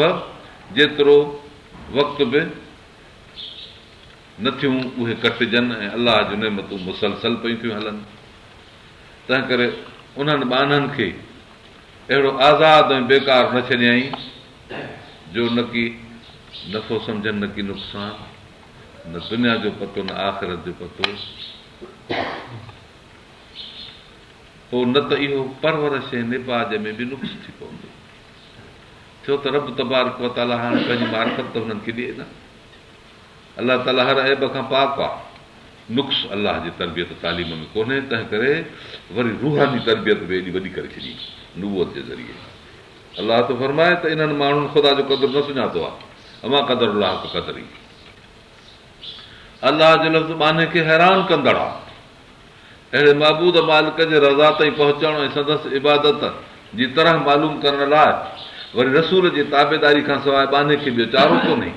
جيترو وقت به نه ٿيون اهي ڪٽجن ۽ الله جون نعمتون مسلسل پيون ٿيون هلن. تنهنڪري انهن ٻانهن کي اهڙو آزاد ۽ بيڪار نه ڇڏيائين جو نڪي نفعو سمجهن نڪي نقصان، نه دنيا جو پتو نه آخرت جو پتو. پوء نه ته اهو پرورش ۽ نيپاج ۾ به نقص ٿي پوندو. ڇو ته رب تبارڪ وتعاليٰ هاڻي پنهنجي معرفت ته هنن کي ڏئي نه. الله تعاليٰ هر عيب کان پاڪ آ. نقص الله جي تربيت تعليم ۾ ڪونهي، تنهن ڪري وري روحاني تربيت به ايڏي وڏي ڪري ڇڏي نبوت جي ذريعي. الله ٿو فرمائي ته انهن ماڻهن خدا جو قدر نه سڃاتو آ، وما قدروا الله حق قدره. الله جو لفظ ٻانهي کي حيران ڪندڙ آ. اهڙي معبود مالڪ جي رضا تائين پهچڻ ۽ سندس عبادت جي طرح معلوم ڪرڻ لاء وري رسول جي تابعداري کان سواء ٻانهي کي ٻيو چارو ڪونهي.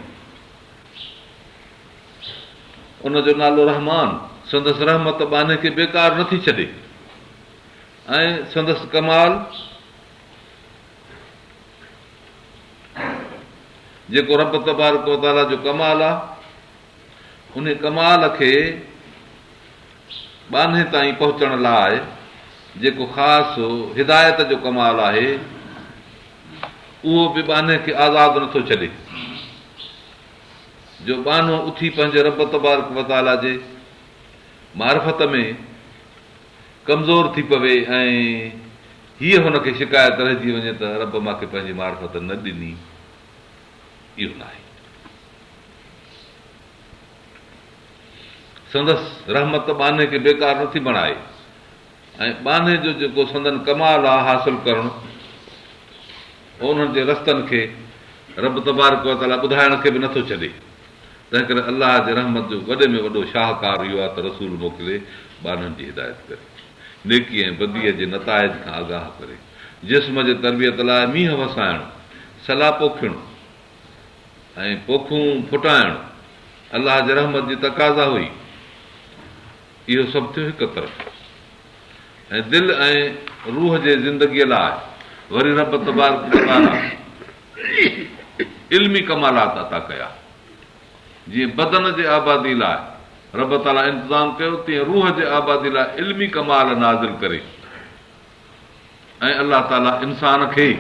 ان جو نالو رحمان، سندس رحمت ٻانهي کي بيڪار نٿي ڇڏي ۽ سندس ڪمال جيڪو رب تبارڪ وتعاليٰ جو ڪمال آهي، ان ڪمال کي ٻانهي تائين پهچڻ لاء جيڪو خاص هدايت جو ڪمال آهي، اهو به ٻانهي کي آزاد نٿو ڇڏي، جو ٻانهو اٿي پنهنجي رب تبارڪ و تعاليٰ جي معرفت ۾ ڪمزور ٿي پوي ۽ هيء هن کي شڪايت رهجي وڃي ته رب مان کي پنهنجي معرفت نه ڏني، اهو ناهي. سندس رحمت ٻانهي کي بيڪار نٿي بڻائي ۽ ٻانهي جو جيڪو سندن ڪمال آ حاصل ڪرڻ انهن جي رستن کي رب تبارڪ وتعاليٰ ٻڌائڻ کي به نٿو ڇڏي. تنهنڪري الله جي رحمت جو وڏي ۾ وڏو شاهڪار اهو آ ته رسول موڪلي ٻانهن جي هدايت ڪري، نيڪي ۽ بديء جي نتائج کان آگاهه ڪري، جسم جي تربيت لاء مينهن وسائڻ، سلا پوکڻ، ۽ پوکون ڦٽائڻ الله جي رحمت جي تقاضا هئي. اهو سڀ ٿيو هڪ طرف ۽ دل ۽ روح جي زندگيء لاء وري رب تبارڪ وتعاليٰ علمي ڪمالات عطا ڪيا. جيئن بدن جي آبادي لاء رب تعاليٰ انتظام ڪيو، تيئن روح جي آبادي لاء علمي ڪمال نازل ڪري. ۽ الله تعاليٰ انسان کي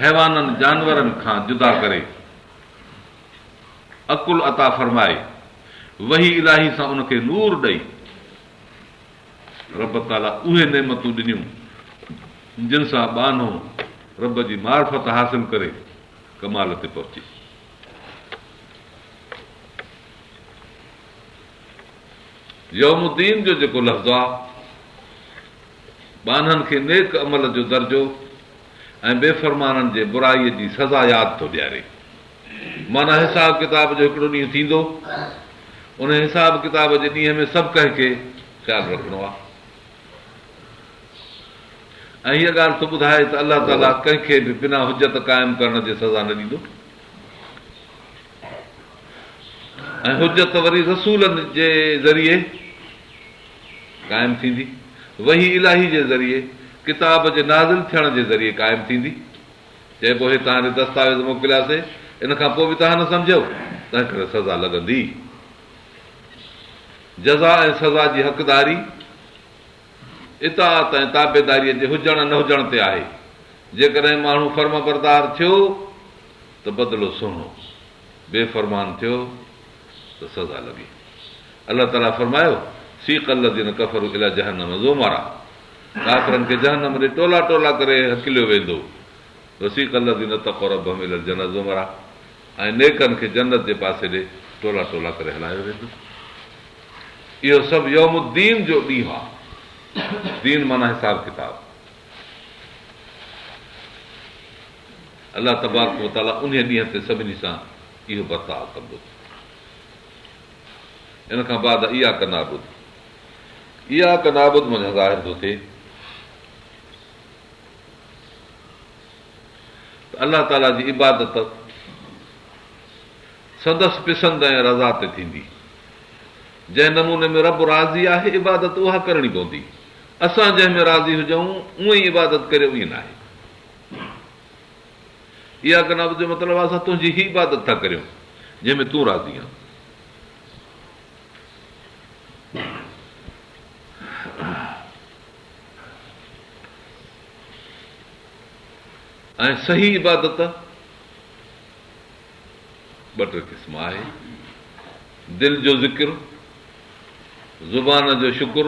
حيوانن جانورن کان جدا ڪري عقل عطا فرمائي وحي الاهي سان ان کي نور ڏئي رب تعاليٰ اهي نعمتون ڏنيون جن سان ٻانهو رب جي معرفت حاصل ڪري. ڪمال تي پهچي. يوم الدين جو جيڪو لفظ آ، ٻانهن کي نيڪ عمل جو درجو ۽ بي فرمانن جي برائيء جي سزا ياد ٿو ڏياري. معنيٰ حساب ڪتاب جو هڪڙو ڏينهن ٿيندو، ان حساب ڪتاب جي ڏينهن ۾ سڀ ڪنهن کي خيال رکڻو آ. ۽ هيء ڳالهه ٿو ٻڌائي ته الله تعاليٰ ڪنهن کي به بنا حجت قائم ڪرڻ جي سزا نه ڏيندو ۽ حجت وري رسولن جي ذريعي قائم ٿيندي، وحي الاهي جي ذريعي، ڪتاب جي نازل ٿيڻ جي ذريعي قائم ٿيندي. چئبو هي توهان ڏي دستاويز موڪلياسي، ان کان پوء به توهان نه سمجهيو، تنهنڪري سزا لڳندي. جزا ۽ سزا جي حقداري اطاعت ۽ تابعداريء جي هجڻ نه هجڻ تي آهي. جيڪڏهن ماڻهو فرمانبردار ٿيو ته بدلو سهڻو، بي فرمان ٿيو ته سزا لڳي. الله تعاليٰ فرمايو، سيق الذين ڪفروا الي جهنم زمرا ڪافرن کي جهنم ڏي ٽولا ٽولا ڪري هڪليو ويندو. وسيق الذين اتقوا ربهم الي الجنة زمرا ۽ نيڪن کي جنت جي پاسي ڏي ٽولا ٽولا ڪري هلايو ويندو. اهو سڀ يوم الدين جو ڏينهن آهي. دين معنيٰ حساب ڪتاب. الله تبارڪ وتعاليٰ انهيء ڏينهن تي سڀني سان اهو برتاء ڪندو. ان کان بعد اياڪ نعبد. اياڪ نعبد منجهان ظاهر ٿو ٿئي ته الله تعاليٰ جي عبادت سندس پسند ۽ رضا تي ٿيندي. جنهن نموني ۾ رب راضي آهي عبادت اها ڪرڻي پوندي. اسان جنهن ۾ راضي هجون اونئن ئي عبادت ڪريو ائين ناهي. اياڪ نعبد جو مطلب آهي اسان تنهنجي ئي عبادت ٿا ڪريون جنهن ۾ تون راضي آهين. ۽ صحيح عبادت ٻه ٽي قسم آهي، دل جو ذڪر، زبان جو شڪر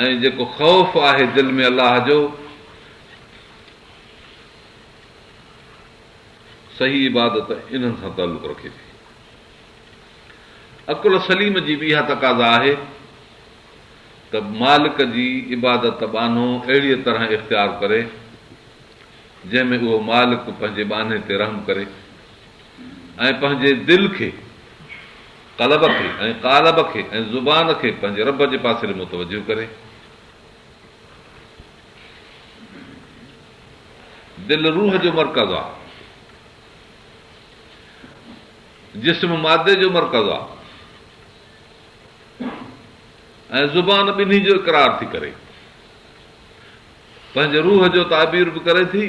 ۽ جيڪو خوف آهي دل ۾ الله جو، صحيح عبادت انهن سان تعلق رکي ٿي. عقل سليم جي به اها تقاضا آهي ته مالڪ جي عبادت ٻانهو اهڙيء طرح اختيار ڪري، جنهن ۾ اهو مالڪ پنهنجي ٻانهي تي رحم ڪري ۽ پنهنجي دل کي، قلب کي ۽ قالب کي ۽ زبان کي پنهنجي رب جي پاسي ڏي متوجه ڪري. دل روح جو مرڪز آ. جسم مادي جو مرڪز آ ۽ زبان ٻنهي جو اقرار ٿي ڪري. پنهنجي روح جو تعبير به ڪري ٿي،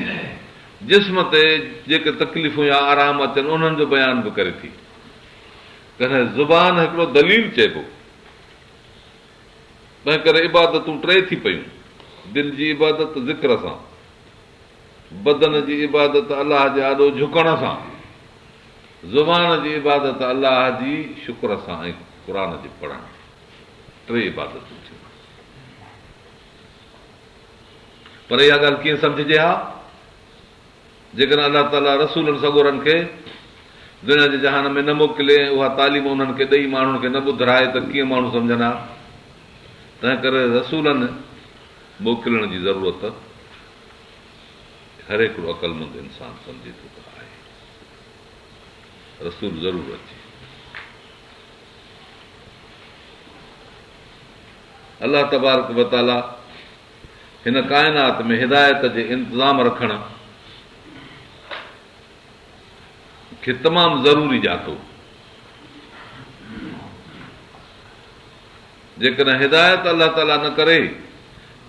جسم تي جيڪي تڪليفون يا آرام اچن انهن جو بيان به ڪري ٿي. تڏهن زبان هڪڙو دليل چئبو. تنهنڪري عبادتون ٽي ٿي پيون، دل جي عبادت ذڪر سان، بدن جي عبادت الله جي آڏو جهڪڻ سان، زبان جي عبادت الله جي شڪر سان ۽ قرآن جي پڙهڻ. ٽي عبادتون ٿيون. پر اها ڳالهه ڪيئن سمجهجي ها؟ جيڪڏهن الله تعاليٰ رسولن سڳورن کي دنيا جي جهان ۾ نه موڪلي ۽ اها تعليم انهن کي ڏئي ماڻهن کي نه ٻڌرائي ته ڪيئن ماڻهو سمجهن ها؟ تنهنڪري رسولن موڪلڻ جي ضرورت هر هڪڙو عقلمند انسان سمجهي ٿو ته آهي. رسول ضرور اچي. الله تبارڪ و تعاليٰ هن ڪائنات ۾ هدايت جي انتظام رکڻ کي تمام ضروري ڄاتو. جيڪڏهن هدايت الله تعاليٰ نه ڪري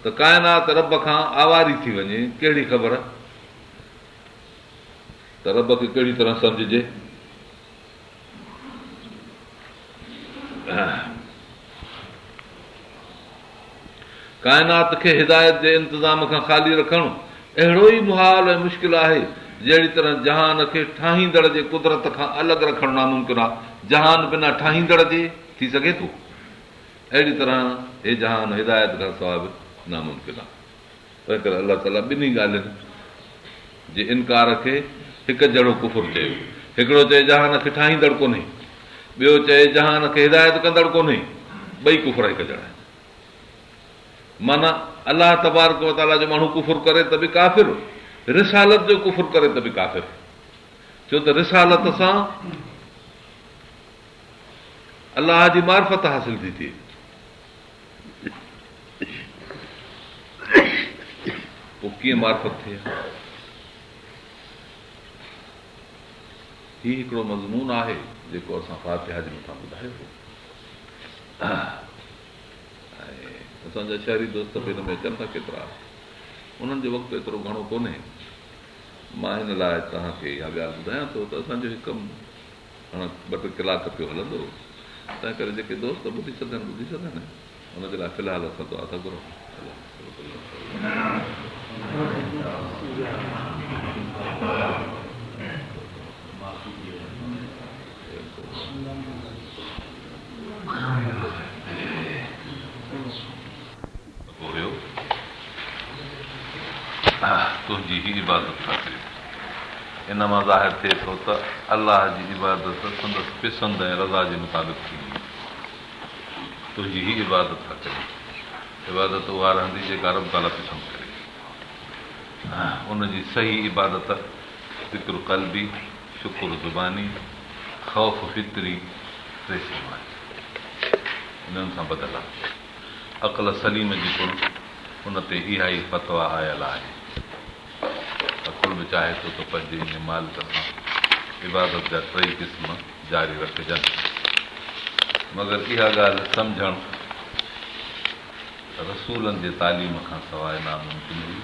ته ڪائنات رب کان آواري ٿي وڃي، ڪهڙي خبر ته رب کي ڪهڙي طرح سمجهجي. ڪائنات کي هدايت جي انتظام کان خالي رکڻ اهڙو ئي محال ۽ مشڪل آهي، جهڙي طرح جهان کي ٺاهيندڙ جي قدرت کان الڳ رکڻ ناممڪن آهي. جهان بنا ٺاهيندڙ جي ٿي سگهي ٿو؟ اهڙي طرح هي جهان هدايت کان سواء به ناممڪن آهي. تنهنڪري الله تعاليٰ ٻنهي ڳالهين. جي انڪار کي هڪ جهڙو ڪفر چيو. هڪڙو چئي جهان کي ٺاهيندڙ ڪونهي، ٻيو چئي جهان کي هدايت ڪندڙ ڪونهي، ٻئي ڪفر هڪ جهڙا آهن. معنيٰ الله تبارڪ وتعاليٰ جو ماڻهو ڪفر ڪري ته به ڪافر، رسالت جو ڪفر ڪري ته به ڪافر. ڇو ته رسالت سان الله جي معرفت حاصل ٿي ٿئي. پوء ڪيئن معرفت ٿئي ها؟ هي هڪڙو مضمون آهي جيڪو اسان فاتحه جي مٿان ٻڌايو هو ۽ اسان جا شهري دوست به هن ۾ اچن ٿا ڪيترا انهن جو وقت ايترو گهڻو ڪونهي مان هن لاء توهان کي اها ڳالهه ٻڌايان ٿو ته اسان جو هي ڪم هاڻ ٻه ٽي ڪلاڪ پيو هلندو، تنهن ڪري جيڪي دوست ٻڌي سگهن ٻڌي سگهن، ان جي لاء في الحال اسان دعا ٿا گهرون. هيو تنهنجي ئي عبادت ٿا ڪريون. ان مان ظاهر ٿئي ٿو ته الله جي عبادت سندس پسند ۽ رضا جي مطابق ٿيندي. تنهنجي ئي عبادت ٿا ڪريون. عبادت اها رهندي جيڪا رب تعاليٰ پسند ڪري. ان جي صحيح عبادت ذڪر قلبي، شڪر زباني، خوف فطري ٽي شيون آهن. انهن سان ٻڌل آهي. عقل سليم جي پڻ ان تي اها ئي فتويٰ آيل آهي. عقل به چاهي ٿو ته پنهنجي انهيء مالڪ سان عبادت جا ٽئي قسم جاري رکجن. مگر اها ڳالهه سمجهڻ رسولن جي تعليم کان سواء ناممڪن هئي.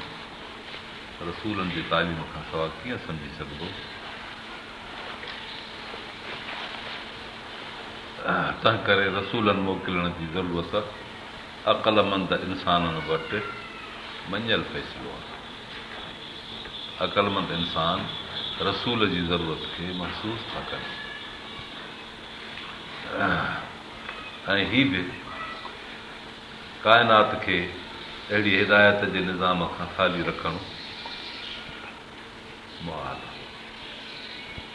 رسولن جي تعليم کان سواء ڪيئن سمجهي سگهبو؟ تنهنڪري رسولن موڪلڻ جي ضرورت عقلمند انسانن وٽ مڃيل فيصلو آهي. عقلمند انسان رسول جي ضرورت کي محسوس ٿا ڪن ۽ هي به ڪائنات کي اهڙي هدايت جي نظام کان خالي رکڻ محال آهي.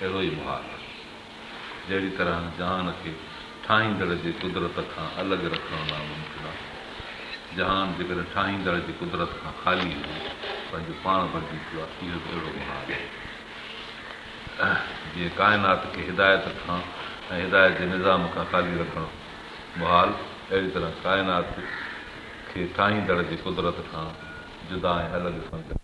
اهڙو ئي محال آهي. جهڙي طرح جهان کي ٺاهيندڙ جي قدرت کان الڳ رکڻ ناممڪن آهي. جهان جيڪڏهن ٺاهيندڙ جي قدرت کان خالي هجي، پنهنجو پاڻ بڻجي پيو آهي، اهو به اهڙو محال آهي. جيئن ڪائنات کي هدايت کان ۽ هدايت جي نظام کان خالي رکڻ محال، اهڙي طرح ڪائنات کي ٺاهيندڙ جي قدرت کان جدا ۽ الڳ سمجهڻ.